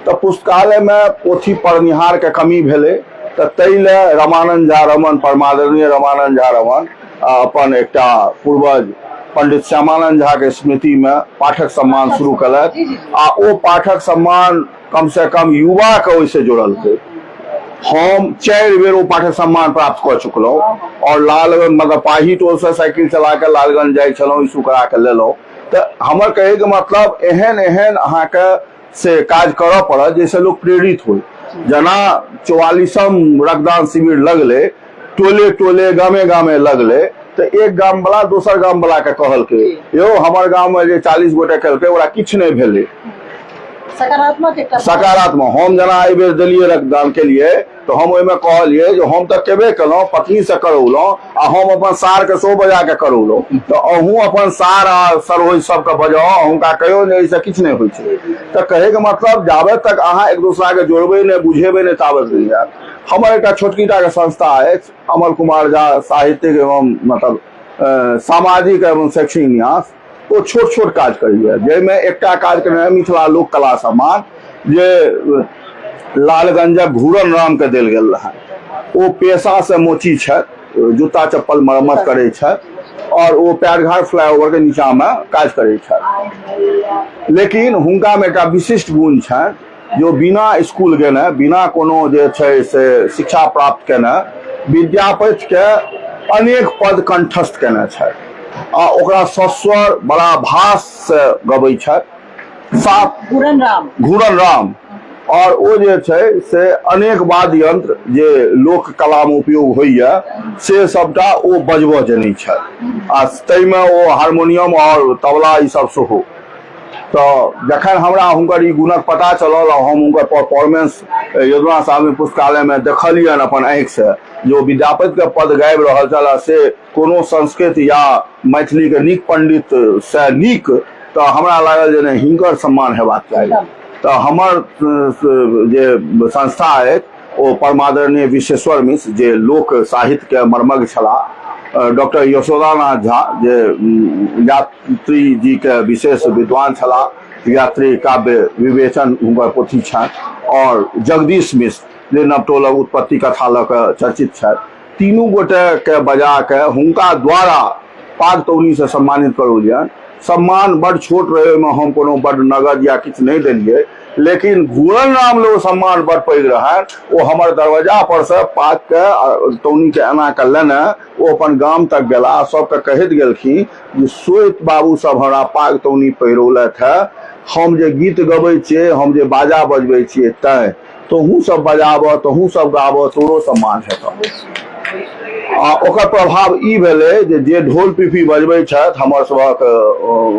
तऽ पुस्तकालय में पोथी पढ़निहार के कमी भेलै, तऽ ताहि लए रमानंद झा रमन, परमादरणीय रमानंद झा रमन अपन एकटा पूर्वज पंडित श्यामानंद झा के स्मृति में पाठक सम्मान शुरू केलथि आ ओ पाठक सम्मान कम से कम युवा के ओहिसँ जोड़लकै। हम 4 बेर ओ पाठक सम्मान प्राप्त कऽ चुकलहुँ और लालगंज मतलब पाही टोल से साइकिल चला के लालगंज जाइ छलहुँ, इशू करा के लेलहुँ। तऽ हमर कहैके मतलब एहन एहन अहाँके से काज करऽ पड़त जाहिसँ लोक प्रेरित होइ। जेना 44म रक्तदान शिविर लगलै, टोले टोले गामे गामे लगलै, तऽ एक गाम वाला दोसर गाम वाला के कहलकै, यौ हमर गाम में जे 40 गोटे केलकै ओकरा किछु नहि भेलै। सकारात्मक एकटा सकारात्मक। हम जेना एहि बेर देलियै रक्तदान केलियै तऽ हम ओहिमे कहलियै जे हम तऽ केबे केलहुँ, पत्नी से करौलहुँ आ हम अपन सार के सेहो बजा के करौलहुँ, तऽ अहूँ अपन सार आ सरहोइ सबके बजाउ, हुनका कहियौ जे एहिसँ किछु नहि होइ छै। तऽ कहैके मतलब जाबे तक अहाँ एक दोसरा के जोड़बै नहि, बुझेबै नहि, ताबे नहि हैत। हमर एकटा छोटकी टा के संस्था अछि, अमल कुमार झा साहित्यिक एवं मतलब सामाजिक एवं शैक्षणिक न्यास। ओ छोट छोट काज करैए, जाहिमे एकटा काज केने मिथिला लोक कला सम्मान जे लालगंजक घूरन रामके देल गेल रहनि। ओ पेशासँ मोची छथि, जूता चप्पल मरम्मत करै छथि और ओ पैरघाट फ्लाईओवर के नीचाँमे काज करै छथि। लेकिन हुनकामे एकटा विशिष्ट गुण छनि जो बिना स्कूल गेने, बिना कोनो जे छै से शिक्षा प्राप्त केने विद्यापतिके अनेक पद कंठस्थ केने छथि आ ओकरा सस्वर बड़ा भास से गबै छथि। सात घूरन राम, घूरन राम। और ओ जे छै से अनेक वाद्य यंत्र जे लोक कला मे उपयोग होइया से सबटा ओ बजबऽ जनै छथि आ ताहिमे ओ हारमोनियम और तबला ई सब सेहो। तऽ जखन हमरा हुनकर ई गुणक पता चलल आ हम हुनकर परफॉर्मेंस योजना सामने पुस्तकालय मे देखलियनि अपन आँखि से जे ओ विद्यापति के पद गाबि रहल छल आ से कोनो संस्कृत या मैथिली के नीक पंडित से नीक, तऽ हमरा लागल जे नहि, हिनकर सम्मान हेबाक चाही। तऽ हमर जे संस्था अछि ओ परमादरणीय विश्वेश्वर मिश्र जे लोक साहित्य के मर्मज्ञ छलाह, डॉक्टर यशोदानाथ झा जे यात्री जी के विशेष विद्वान छलाह, यात्री काव्य विवेचन हुनकर पोथी छनि, और जगदीश मिश्र जे नवटोलक उत्पत्ति कथा लऽ कऽ चर्चित छथि, तीनू गोटे के बजा के हुनका द्वारा पाग तौनी से सम्मानित करौलियनि। सम्मान बड छोट रहे, ओहिमे हम कोनो बड नगद या किछु नहि देलियै, लेकिन घूरन राम लोग सम्मान बड पैघ रहनि। ओ हमर दरवाजा पर से पाग के तौनी के एना के लेने ओ अपन गाम तक गेला, सबके कहैत गेलखिन जे सोइत बाबू सब हमरा पाग तौनी पहिरौलथि है, हम जे गीत गबै छियै, हम जे बाजा बजबै छियै, तैं तोहूँ सब बजाबऽ, तोहूँ सब गाबऽ, तोरो सम्मान हेतऽ। आ ओकर प्रभाव ई भेलै जे जे ढोल पिपी बजबै छथि हमर सभक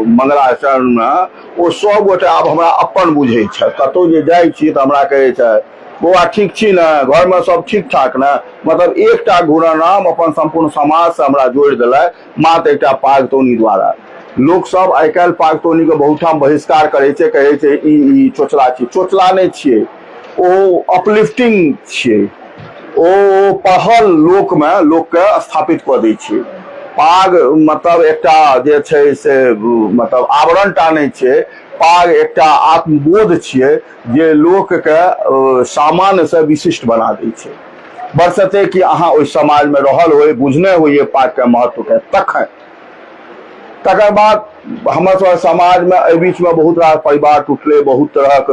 मंगलाचरणमे, ओ सब गोटे आब हमरा अपन बुझै छथि। कतहु जे जाइ छी तऽ हमरा कहै छथि, बौआ ठीक छी ने, घरमे सब ठीक ठाक ने? मतलब एकटा घूरन राम अपन सम्पूर्ण समाजसँ हमरा जोड़ि देलथि मात्र एकटा पाग तौनी द्वारा। लोक सब आइ काल्हि पाग तौनी के बहुत ठाम बहिष्कार करै छै, कहै छै ई चोचला छियै। चोचला नहि छियै, ओ अपलिफ्टिंग छियै, ओ पढ़ल लोकमे लोकके स्थापित कऽ दै छै। पाग मतलब एकटा जे छै से मतलब आवरण टा नहि छै, पाग एकटा आत्मबोध छियै जे लोकके सामान्यसँ विशिष्ट बना दै छै। बरसते कि अहाँ ओहि समाजमे रहल होइ, बुझने होइए पागके महत्वके, तखन तकर बाद हमर सभक समाजमे एहि बीचमे बहुत रास परिवार टूटलै, बहुत तरहक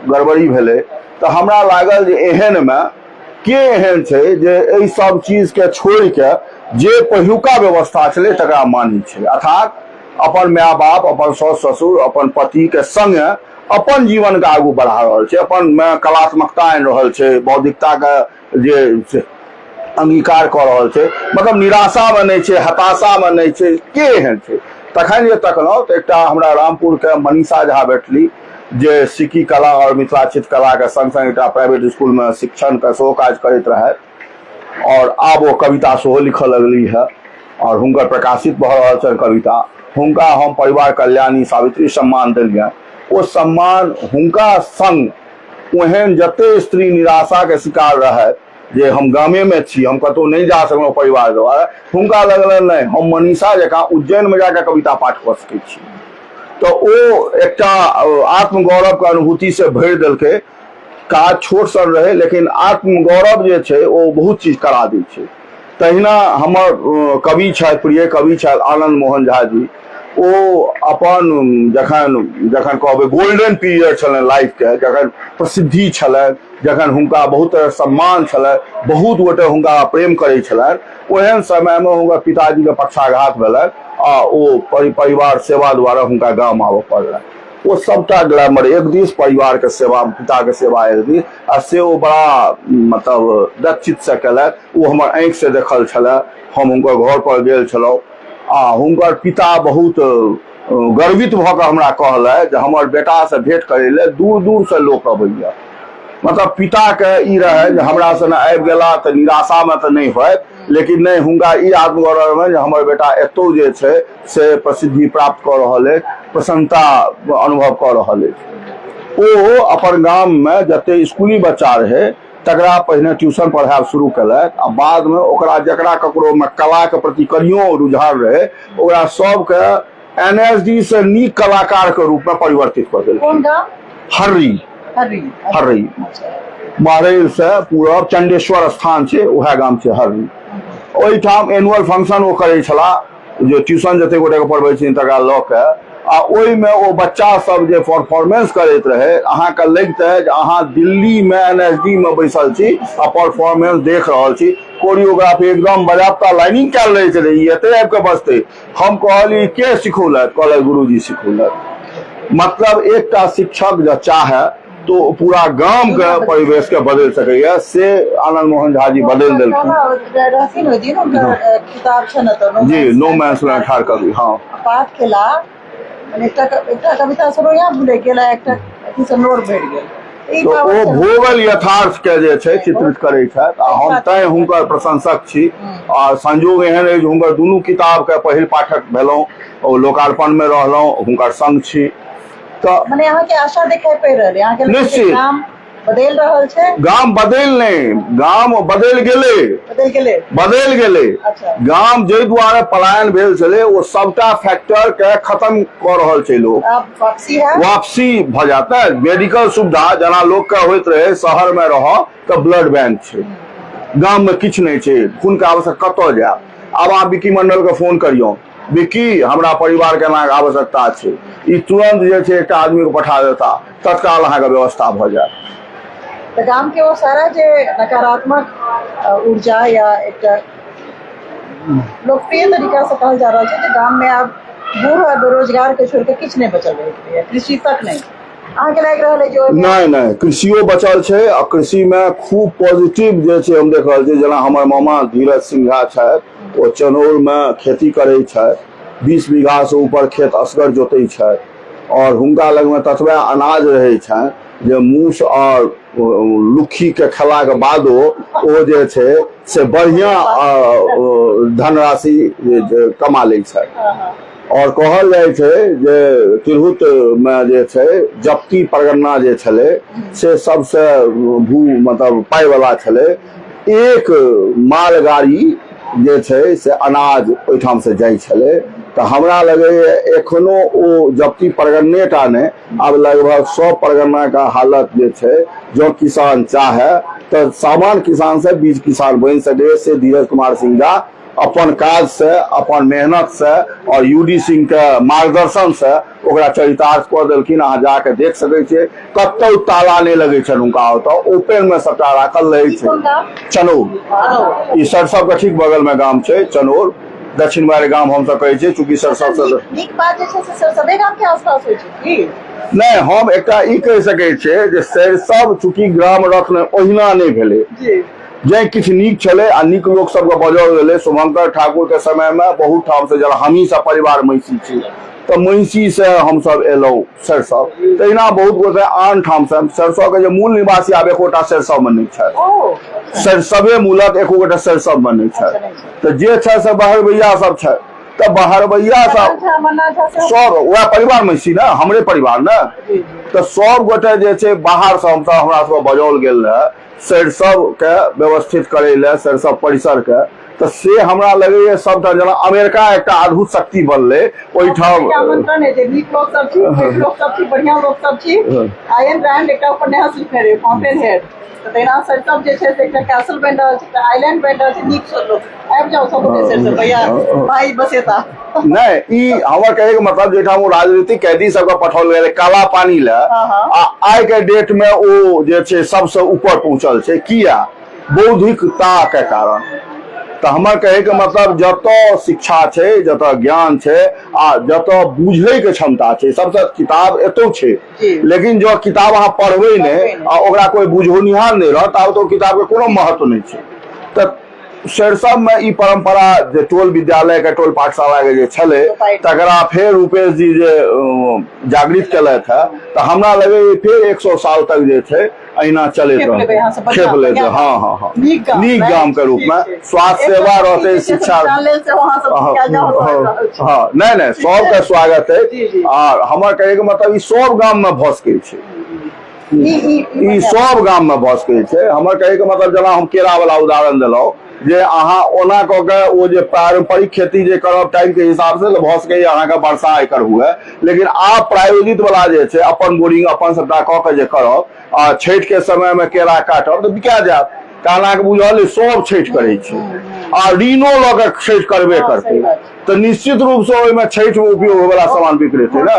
गड़बड़ी भेलै। तऽ हमरा लागल जे एहनमे के एहन छै जे एहि सब चीजके छोड़िके जे पहिलुका व्यवस्था छलै तकरा मानै छै, अर्थात अपन माय बाप, अपन साउस ससुर, अपन पतिके सङ्गे अपन जीवनके आगू बढ़ा रहल छै, अपन मे कलात्मकता आनि रहल छै, बौद्धिकताके जे छै अंगीकार कऽ रहल छै, मतलब निराशामे नहि छै, हताशामे नहि छै, के एहन छै? तखन जे तकलहुँ तऽ एकटा हमरा रामपुरके मनीषा झा भेटली, जे सिक्की कला आओर मिथिला चित्रकलाके सङ्ग सङ्ग एकटा प्राइवेट इसकुलमे शिक्षणके सेहो काज करैत रहथि, आओर आब ओ कविता सेहो लिखऽ लगली है आओर हुनकर प्रकाशित भऽ रहल छनि कविता। हुनका हम परिवार कल्याणी सावित्री सम्मान देलियनि। ओ सम्मान हुनका सङ्ग ओहन जते स्त्री निराशाके शिकार रहथि जे हम गामेमे छी, हम कतहु नहि जा सकलहुँ परिवार द्वारा, हुनका लगलनि नहि, हम मनीषा जकाँ उज्जैनमे जाकऽ कविता पाठ कऽ सकै छी। तऽ ओ एकटा आत्मगौरवके अनुभूतिसँ भरि देलकै। काज छोट सन रहै, लेकिन आत्मगौरव जे छै ओ बहुत चीज करा दै छै। तहिना हमर कवि छथि, प्रिय कवि छथि आनन्द मोहन झा जी। ओ अपन जखन जखन कहबै गोल्डन पीरियड छलनि लाइफके, जखन प्रसिद्धि छलनि, जखन हुनका बहुत तरह सम्मान छलनि, बहुत गोटे हुनका प्रेम करै छलनि, ओहन समयमे हुनकर पिताजीके पक्षाघात भेलनि आ ओ परिवार सेवा द्वारा हुनका गाम आबऽ पड़लनि। ओ सबटा ग्लैमर एक दिस, परिवारके सेवा, पिताके सेवा एक दिस, आ से ओ बड़ा मतलब दक्षितसँ केलथि। ओ हमर आँखिसँ देखल छलए। हम हुनकर घर पर गेल छलहुँ आ हुनकर पिता बहुत गर्वित भऽ कऽ हमरा कहलथि जे हमर बेटासँ भेँट करै लए दूर दूरसँ लोक अबैया। मतलब पिताके ई रहै जे हमरा सने आबि गेला तऽ निराशामे तऽ नहि होयत, लेकिन नहि, हुनका ई आत्मगौरव रहनि जे हमर बेटा एतौ जे छै से प्रसिद्धि प्राप्त कऽ रहल अछि, प्रसन्नता अनुभव कऽ रहल अछि। ओ अपन गाममे जते स्कूली बच्चा रहै तकरा पहिने ट्यूशन पढ़ायब शुरू केलथि आ बादमे ओकरा जकरा ककरोमे कलाके प्रति कनियो रुझान रहै ओकरा सबके एनएसडी से नीक कलाकारके रूपमे परिवर्तित कऽ देलखिन। कोन गाम? हर्री। हर्री। हर्री। महरैल से पूरब चंडेश्वर स्थान छै, उएह गाम छै हर्री। ओहिठाम एनुअल फंक्शन ओ करै छलाह, जे ट्यूशन जते गोटेके पढ़बै छथिन तकरा लऽ के, आ ओहिमे ओ बच्चा सब जे परफॉर्मेंस करैत रहै, अहाँके लगितै जे अहाँ दिल्लीमे एनएसडी मे बैसल छी आ परफॉर्मेंस देख रहल छी। कोरियोग्राफी एकदम बजाबता लाइनिंग कयल रहै छलै, ई एतै आबि कऽ बजतै। हम कहलियै के सिखौलक? कहलक गुरुजी सिखौलक। मतलब एकटा शिक्षक जँ चाहे तो पूरा गाम के परिवेश के बदलि सकैया, से आनंद मोहन झा जी बदलि देलखिन। रहथिन ओहि दिन, हुनकर किताब छनि एतऽ, जी, नो मैन्स लैंड ठाढ़ कवि। हँ, पाठ केला, मने एकटा एकटा कविता से रोया भुलकि गेल आ एकटा अथी से नोर भरि गेल। ई तऽ पावर ओ छनि। भोगल यथार्थ के जे छै चित्रित करै छथि आ हम तैं हुनकर प्रशंसक छी। आ संयोग एहन अछि हुनकर दुनू किताब के पहिल पाठक भेलहुँ, ओ लोकार्पण मे रहलहुँ, हुनकर संग छी। तऽ मने अहाँके आशा देखाइ पड़ि रहल है, अहाँके लगै छै निश्चित। गाम बदलि रहल छै? गाम बदलि नहि, गाम बदलि गेलै। बदलि गेलै। बदलि गेलै। अच्छा। गाम जाहि दुआरे पलायन भेल छलै ओ सबटा फैक्टर के खत्म कऽ रहल छै लोक। आब वापसी है? वापसी भऽ जायत ने। मेडिकल सुविधा जेना लोकके होइत रहै शहरमे रहऽ तऽ ब्लड बैंक छै, गाममे किछु नहि छै, खूनके आवश्यक कतऽ जायब? आब अहाँ विक्की मंडलके फोन करियौ, विक्की हमरा परिवारके एना आवश्यकता छै, ई तुरन्त जे छै एकटा आदमीके पठा देता, तत्काल अहाँके व्यवस्था भऽ जायत। तऽ गाम के ओ सारा जे नकारात्मक ऊर्जा या एकटा लोकप्रिय तरीका से कहल जा रहल छै जे गाम में आब बूढ़ आ बेरोजगार के छोड़ के किछु नहि बचल रहि गेलैए, कृषि तक नहि, अहाँके लागि रहल है जे ओहिमे? नहि नहि, कृषियो बचल छै आ कृषिमे खूब पॉजिटिव जे छै हम देख रहल छी। जेना हमर मामा धीरज सिंह झा छथि, ओ चनौरमे खेती करै छथि, 20 बीघासँ ऊपर खेत असगर जोतै छथि आओर हुनका लगमे ततबे अनाज रहै छनि जे मूस आओर लुक्खीके खेलाके बादो ओ जे छै से बढ़िआँ धनराशि कमा लै छथि। आओर कहल जाइ छै जे तिरहुतमे जे छै जप्ती परगन्ना जे छलै से सबसँ भू मतलब पाइवला छलै। एक मालगाड़ी जे छै से अनाज ओहिठामसँ जाइ छलै। तऽ हमरा लगैए एखनो ओ जप्ती परगन्ने टा नहि, आब लगभग सब परगन्नाके हालत जे छै, जँ किसान चाहे तऽ सामान्य किसानसँ बीज किसान बनि सकैए, से धीरज कुमार सिंह झा अपन काज से, अपन मेहनत से और यूडी सिंह के मार्गदर्शन से ओकरा चरितार्थ कऽ देलखिन। अहाँ जाके देख सकै छियै, कतौ ताला नहि लगै छनि हुनका, ओतऽ ओपन मे सबटा राखल रहै छै। चनौर, ई सरसब के ठीक बगल मे गाम छै चनौर, दक्षिणवारि गाम हमसब कहै छियै, चूँकि सरसब से नीक बात जे छै से सरसबे गाम के आसपास होइ छै की? नहि, हम एकटा ई कहि सकै छियै जे सरिसब चूँकि ग्राम रत्न ओहिना नहि भेलै, जे किछु नीक छलै आ नीक लोक सबके बजाओल गेलै। शुभंकर ठाकुर के समय मे बहुत ठाम से, जेना हमही सब परिवार महिषी छी तऽ महिषी से हमसब एलहुँ सरिसब, तहिना बहुत गोटे आन ठाम से। सरिसब के जे मूल निवासी आब एकोटा सरिसब मे नहि छथि, सरिसबे मूलक एको गोटा सरिसब मे नहि छथि, तऽ जे छथि से बहरबैया सब छथि। तऽ बहरबैया सब सब वएह परिवार मे छी ने, हमरे परिवार ने, तऽ सब गोटे जे छै बाहर से हमसब, हमरा सबके बजाओल गेल रहे सरिसब के व्यवस्थित करै लए, सरिसब परिसर के। तऽ से हमरा लगैए सबटा जेना अमेरिका एकटा अद्भुत शक्ति बनलै ओहिठाम। आमंत्रण है जे नीक लोक सब छी, पैघ लोक सब छी, बढ़िया लोक सब छी। आयन रैंड एकटा उपन्यास लिखने रहे फाउंटेन हेड, तऽ तहिना सरिसब जे छै से एकटा कैसल बनि रहल छै, एकटा आइलैंड बनि रहल छै। नीक सब लोक आबि जाउ सब गोटे सरिसब, भैया भाई बसेता। नहि, ई हमर कहैके मतलब जाहिठाम ओ राजनीतिक कैदी सबके पठाओल गेलै काला पानी लए, आ आइ के डेट मे ओ जे छै सबसँ ऊपर पहुँचल छै, किया? बौद्धिकता के कारण। तऽ हमर कहैके मतलब जतऽ शिक्षा छै, जतऽ ज्ञान छै आ जतऽ बुझैके क्षमता छै, सबसँ किताब एतौ छै, लेकिन जँ किताब अहाँ पढ़बै नहि आ ओकरा कोइ बुझौनिहार नहि रहत, ताबत ओ किताबके कोनो महत्व नहि छै। तऽ सरिसब मे ई परंपरा जे टोल विद्यालय के, टोल पाठशाला के जे छलै, तकरा फेर रूपेश जी जे जागृत केलथि है, तऽ हमरा लगैए फेर 100 साल तक जे छै अहिना चलैत रहतै, खेप लेतै। हँ हँ हँ, नीक गाम के रूप मे स्वास्थ्य सेवा रहतै, शिक्षा। हँ, नहि नहि, सबके स्वागत अछि। आ हमर कहैके मतलब ई सब गाम मे भऽ सकै छै, ई सब गाम मे भऽ सकै छै। हमर कहैके मतलब जेना हम केरा वाला उदाहरण देलहुँ जे अहाँ ओना कऽ के ओ जे पारंपरिक खेती जे करब टाइम के हिसाब से, भऽ सकैए अहाँके वर्षा एकर हुए, लेकिन आब प्रायोजित वाला जे छै अपन बोरिंग अपन सबटा कऽ के जे करब आ छठि के समय मे केरा काटब तऽ बिका जायत। कारण अहाँके बुझल अइ सब छठि करै छै आ ऋणो लऽ के छठि करबे करतै, तऽ निश्चित रूप से ओहिमे छठि मे उपयोग होय वाला सामान बिक्रेतै ने।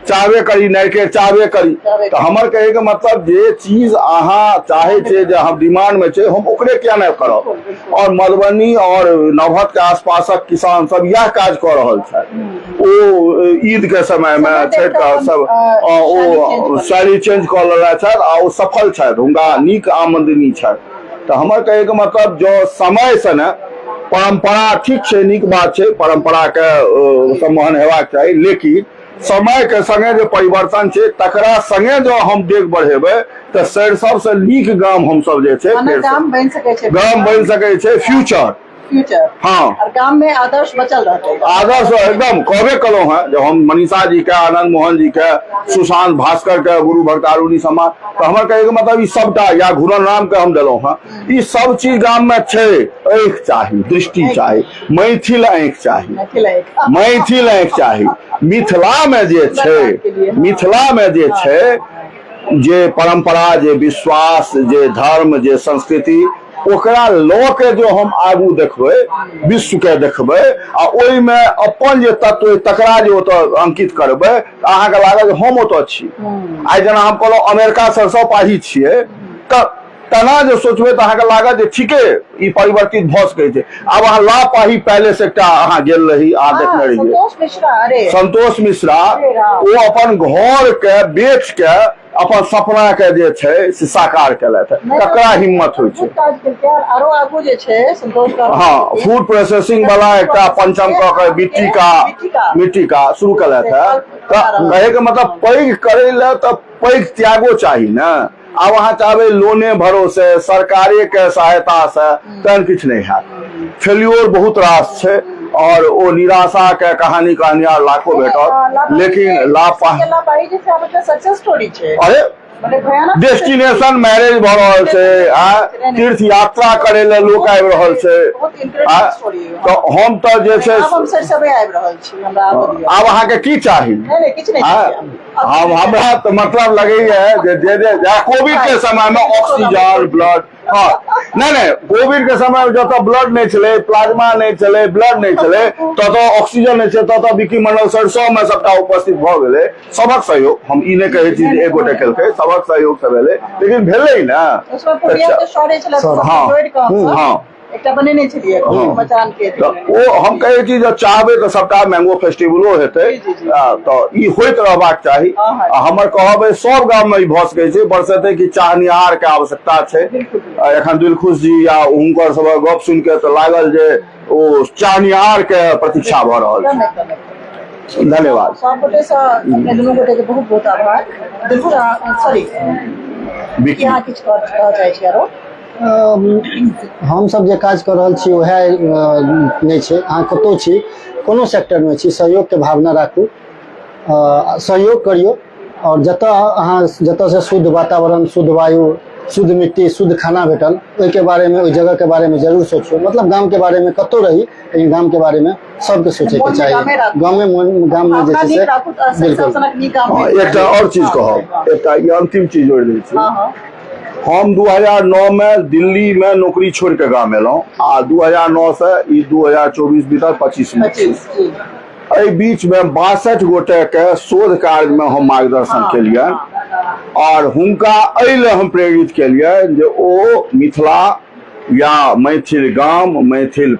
चाहबे करी नारिकेर, चाहबे करी। तऽ हमर कहैके मतलब जे चीज अहाँ चाहै छियै जे हम डिमांड मे छै, हम ओकरे किया नहि करब। और मधुबनी और नवहत के आसपासक किसान सब इएह काज कऽ रहल छथि। ओ ईद के समय मे छठि के सब ओ शैली चेंज कऽ लेने छथि आ ओ सफल छथि, हुनका नीक आमदनी छथि। तऽ हमर कहैके मतलब जँ समय से ने परम्परा ठीक छै, नीक बात छै, परम्पराके सम्मोहन हेबाक चाही, लेकिन समयके संगे जे परिवर्तन छै तकरा संगे जँ हम डेग बढ़ेबै तऽ सरिसब से नीक गाम हमसब जे छै गाम बनि सकै छै, गाम बनि सकै छै, फ्यूचर फ्यूचर। हाँ, और गाम में आदर्श बचल रहते, आदर्श एकदम कहबे कलहुँ हेँ जब हम मनीषा जी के, आनंद मोहन जी के, सुशांत भास्कर के, गुरु भक्तारुणी सम्मान, तऽ हमर कहैके मतलब ई सबटा या घुरन राम के हम देलहुँ हेँ, ई सब चीज गाम में छै। आँखि चाही, दृष्टि चाही, मैथिल आँखि चाही, मैथिल आँखि चाही। मिथिला में जे छै, मिथिला में जे छै जे परंपरा, जे विश्वास, जे धर्म, जे संस्कृति, ओकरा लऽ के जो हम आगू देखबै, विश्व के देखबै आ ओहिमे अपन जे तत्व तकरा जे ओतऽ अंकित करबै, तऽ अहाँके लागत जे हम ओतऽ छी। आइ जेना हम कहलहुँ अमेरिका सरसो पाही छियै, तऽ तेना जे सोचबै तऽ अहाँके लागत जे ठीके ई परिवर्तित भऽ सकै छै। आब अहाँ लापाही पैलेस एकटा अहाँ गेल रही, अहाँ देखने रहियै संतोष मिश्रा, अरे संतोष मिश्रा, ओ अपन घर के बेच के अपन सपना के जे छै से साकार केलथि। ककरा हिम्मत होइ छै? आरो आगू जे छै संतोष, हँ, फूड प्रोसेसिंग वाला एकटा पंचम कऽ के मिट्टी का, मिट्टी का शुरू केलथि है। तऽ कहैके मतलब पैघ करै लए तऽ पैघ त्यागो चाही ने। आब अहाँ चाहबै लोने भरोसे सरकारे के सहायता से तहन किछु नहि हैत। फेल्योर बहुत रास छै और ओ निराशा के कहानी कहनिहार लाखो भेटत, लेकिन लापरवाही सक्सेस स्टोरी छै। अरे डेस्टिनेशन मैरिज भऽ रहल छै आ तीर्थ यात्रा करै लए लोक आबि रहल छै। तऽ हम तऽ जे छै आब अहाँके की चाही? हम हमरा तऽ मतलब लगैया जे जे जे कोविड के समय में ऑक्सीजन, ब्लड हँ, नहि नहि, कोविड के समय में जतऽ ब्लड नहि छलै, प्लाज्मा नहि छलै, ब्लड नहि छलै, ततऽ ऑक्सीजन नहि छै, ततऽ विकी मंडल सरिसो में सबटा उपस्थित भऽ गेलै। सबक सहयोग, हम ई नहि कहै छी जे एक गोटे केलकै, सबक सहयोग से भेलै, लेकिन भेलै ने। उसमे पूर्णिया के सरे छलै, सर, हँ, जोड़ि कऽ हमसब हँ। एकटा बनेने छलियै मचान के। तऽ ओ हम कहै छी जे चाहबै तऽ सबटा मैंगो फेस्टिवलो हेतै। जी, जी, जी। तऽ ई होइत रहबाक चाही। हँ, हँ। आ हमर कहब अइ सब गाम मे ई भऽ सकै छै, बरसते कि चाहनिहार के आवश्यकता छै। बिल्कुल। एखन दिलखुश जी या हुनकर सबक गप सुनि के तऽ लागल जे ओ चाहनिहार के प्रतीक्षा भऽ रहल एकदम छै। एकदम एकदम। धन्यवाद। सब गोटे सँ अपने दुनू गोटे के बहुत बहुत आभार। Dilkhush, sorry, wiki. अहाँ किछु कहऽ चाहै छी आरो? हमसब जे काज कऽ रहल छी उएह नहि छै। अहाँ कतहु छी, कोनो सेक्टरमे छी, सहयोगके भावना राखू, सहयोग करियौ। आओर जतऽ अहाँ जतऽसँ शुद्ध वातावरण, शुद्ध वायु, शुद्ध मिट्टी, शुद्ध खाना भेटल, ओहिके बारेमे, ओहि जगहके बारेमे जरूर सोचियौ। मतलब गामके बारेमे कतहु रही, लेकिन गामके बारेमे सबके सोचैके मोनमे चाही। गामे राखू। गामे मोन गाममे जे भावना छै नीक से राखू तऽ बिल्कुल। सब सनक नीक गाम हँ, भेट एकटा जायत। आओर चीज हँ, कहब, एकटा ई अंतिम चीज जोड़ि दै छी। हँ हँ हम 2009 में दिल्ली में नौकरी छोड़ के गाम एलहुँ आ 2009 से ई 2024 बीतल, 25 में छी। 25, जी। एहि बीच में 62 गोटे के शोध कार्य में हम मार्गदर्शन केलियनि और हुनका एहि लए हम प्रेरित केलियनि जे ओ मिथिला या मैथिल गाम, मैथिल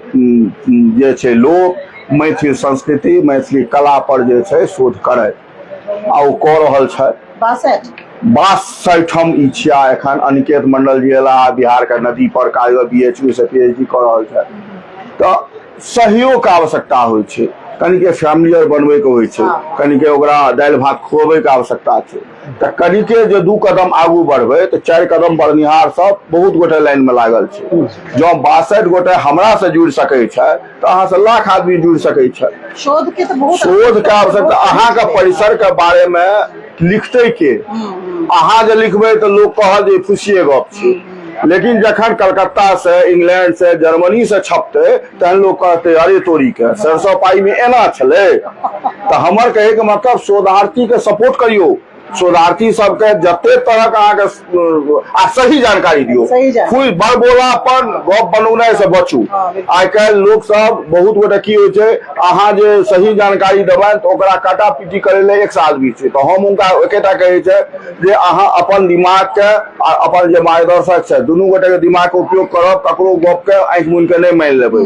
जे छै लोक, मैथिल संस्कृति, मैथिली कला पर जे छै शोध करय, आ ओ कऽ रहल छथि। 62 62 ई छिया। एखन अनिकेत मंडल जी एला, बिहार के नदी पर काज, BHU से PhD कऽ रहल छथि। तऽ सहयोग के आवश्यकता होइ छै, कनिके फैमिलियर बनबैके होइ छै, कनिके ओकरा दालि भात खुअबैके आवश्यकता छै। तऽ कनिके जे 2 कदम आगू बढ़बै तऽ 4 कदम बढ़निहार सब बहुत गोटे लाइन में लागल छै। जँ 62 गोटे हमरा से जुड़ि सकै छै तऽ अहाँ से लाख आदमी जुड़ि सकै छै। शोध के तऽ बहुत शोध के आवश्यकता। अहाँके परिसर के बारे में लिखतै के? अहाँ जे लिखबै तऽ लोक कहत जे फुसिए गप छै, लेकिन जखन कलकत्ता से, इंग्लैंड से, जर्मनी से छपतै तहन लोक कहतै अरे तोरी के सरसो पाई में एना छलै। तऽ हमर कहै के मतलब शोधार्थी के सपोर्ट करियौ, शोधार्थी सबके जते तरहक अहाँके आ सही जानकारी दियौ। सही जानकारी। फुल बड़बोलापन गप बनौनाइ से बचू। हँ, बिल्कुल। आइ काल्हि लोक सब बहुत गोटे की होइ छै, अहाँ जे सही जानकारी देबनि तऽ ओकरा काटा पीटी करै लए 100 आदमी छै। तऽ हम हुनका एकेटा कहै छै जे अहाँ अपन दिमाग के आ अपन जे मार्गदर्शक छै दुनू गोटे के दिमाग के उपयोग करब, ककरो गप के आँखि मुनि के नहि मानि लेबै।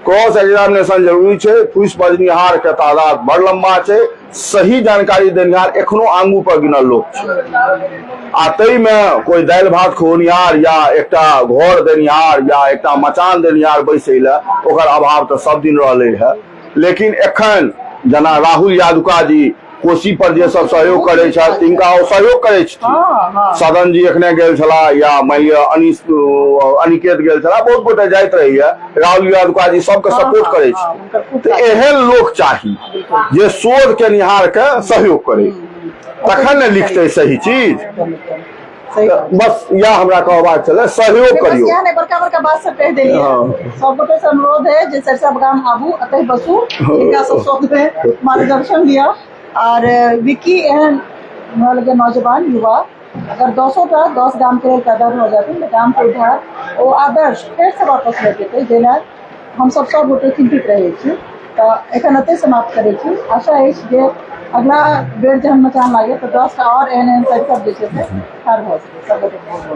क्रॉस एग्जामिनेशन जरूरी छै। फूसि बजनिहार के तादाद बड़ लम्बा छै, सही जानकारी देनिहार एखनो आंगू पर गिनल लोक छै। आ ताहिमे कोइ दालि भात खुओनिहार या एकटा घर देनिहार या एकटा मचान देनिहार बैसै लए, ओकर अभाव तऽ सब दिन रहलै है। लेकिन एखन जेना राहुल यादुका जी कोसी पर जे सब सहयोग करै छथि तिनका ओ सहयोग करै छथिन। हँ हँ सदन जी एखने गेल छलाह या मानि लिअ अनीस अनिकेत गेल छलाह, बहुत गोटे जाइत रहैया। राहुल यादुका जी सबके सपोर्ट करै छथिन। हुनकर खूब तऽ एहन लोक चाही जे शोध केनिहार के सहयोग करे, तखन ने लिखतै सही चीज। एकदम एकदम सही तऽ बात। बस इएह हमरा कहबाक छलै, सहयोग बस करियौ। इएह नहि, बड़का बड़का बात सब कहि देलियै। सब गोटे से अनुरोध है जे सरिसब गाम आबू, एतहि बसू, हिनका सब शोध में मार्गदर्शन लिअ। और विकी एहन हमरा लगे नौजवान युवा अगर 10टा 10 गाम के लेल पैदा भऽ जाथिन तऽ गाम के उद्धार ओ आदर्श फेर से वापस लौट जेतै, जेना हमसब सब गोटे चिन्तित रहै छी। तऽ एखन एतहि समाप्त करै छी। आशा अछि जे अगला बेर जहन मचान लागै तऽ 10टा आओर एहन एहन सरिसब जे छै से ठाढ़ भऽ सकै। सब गोटे बहुत बहुत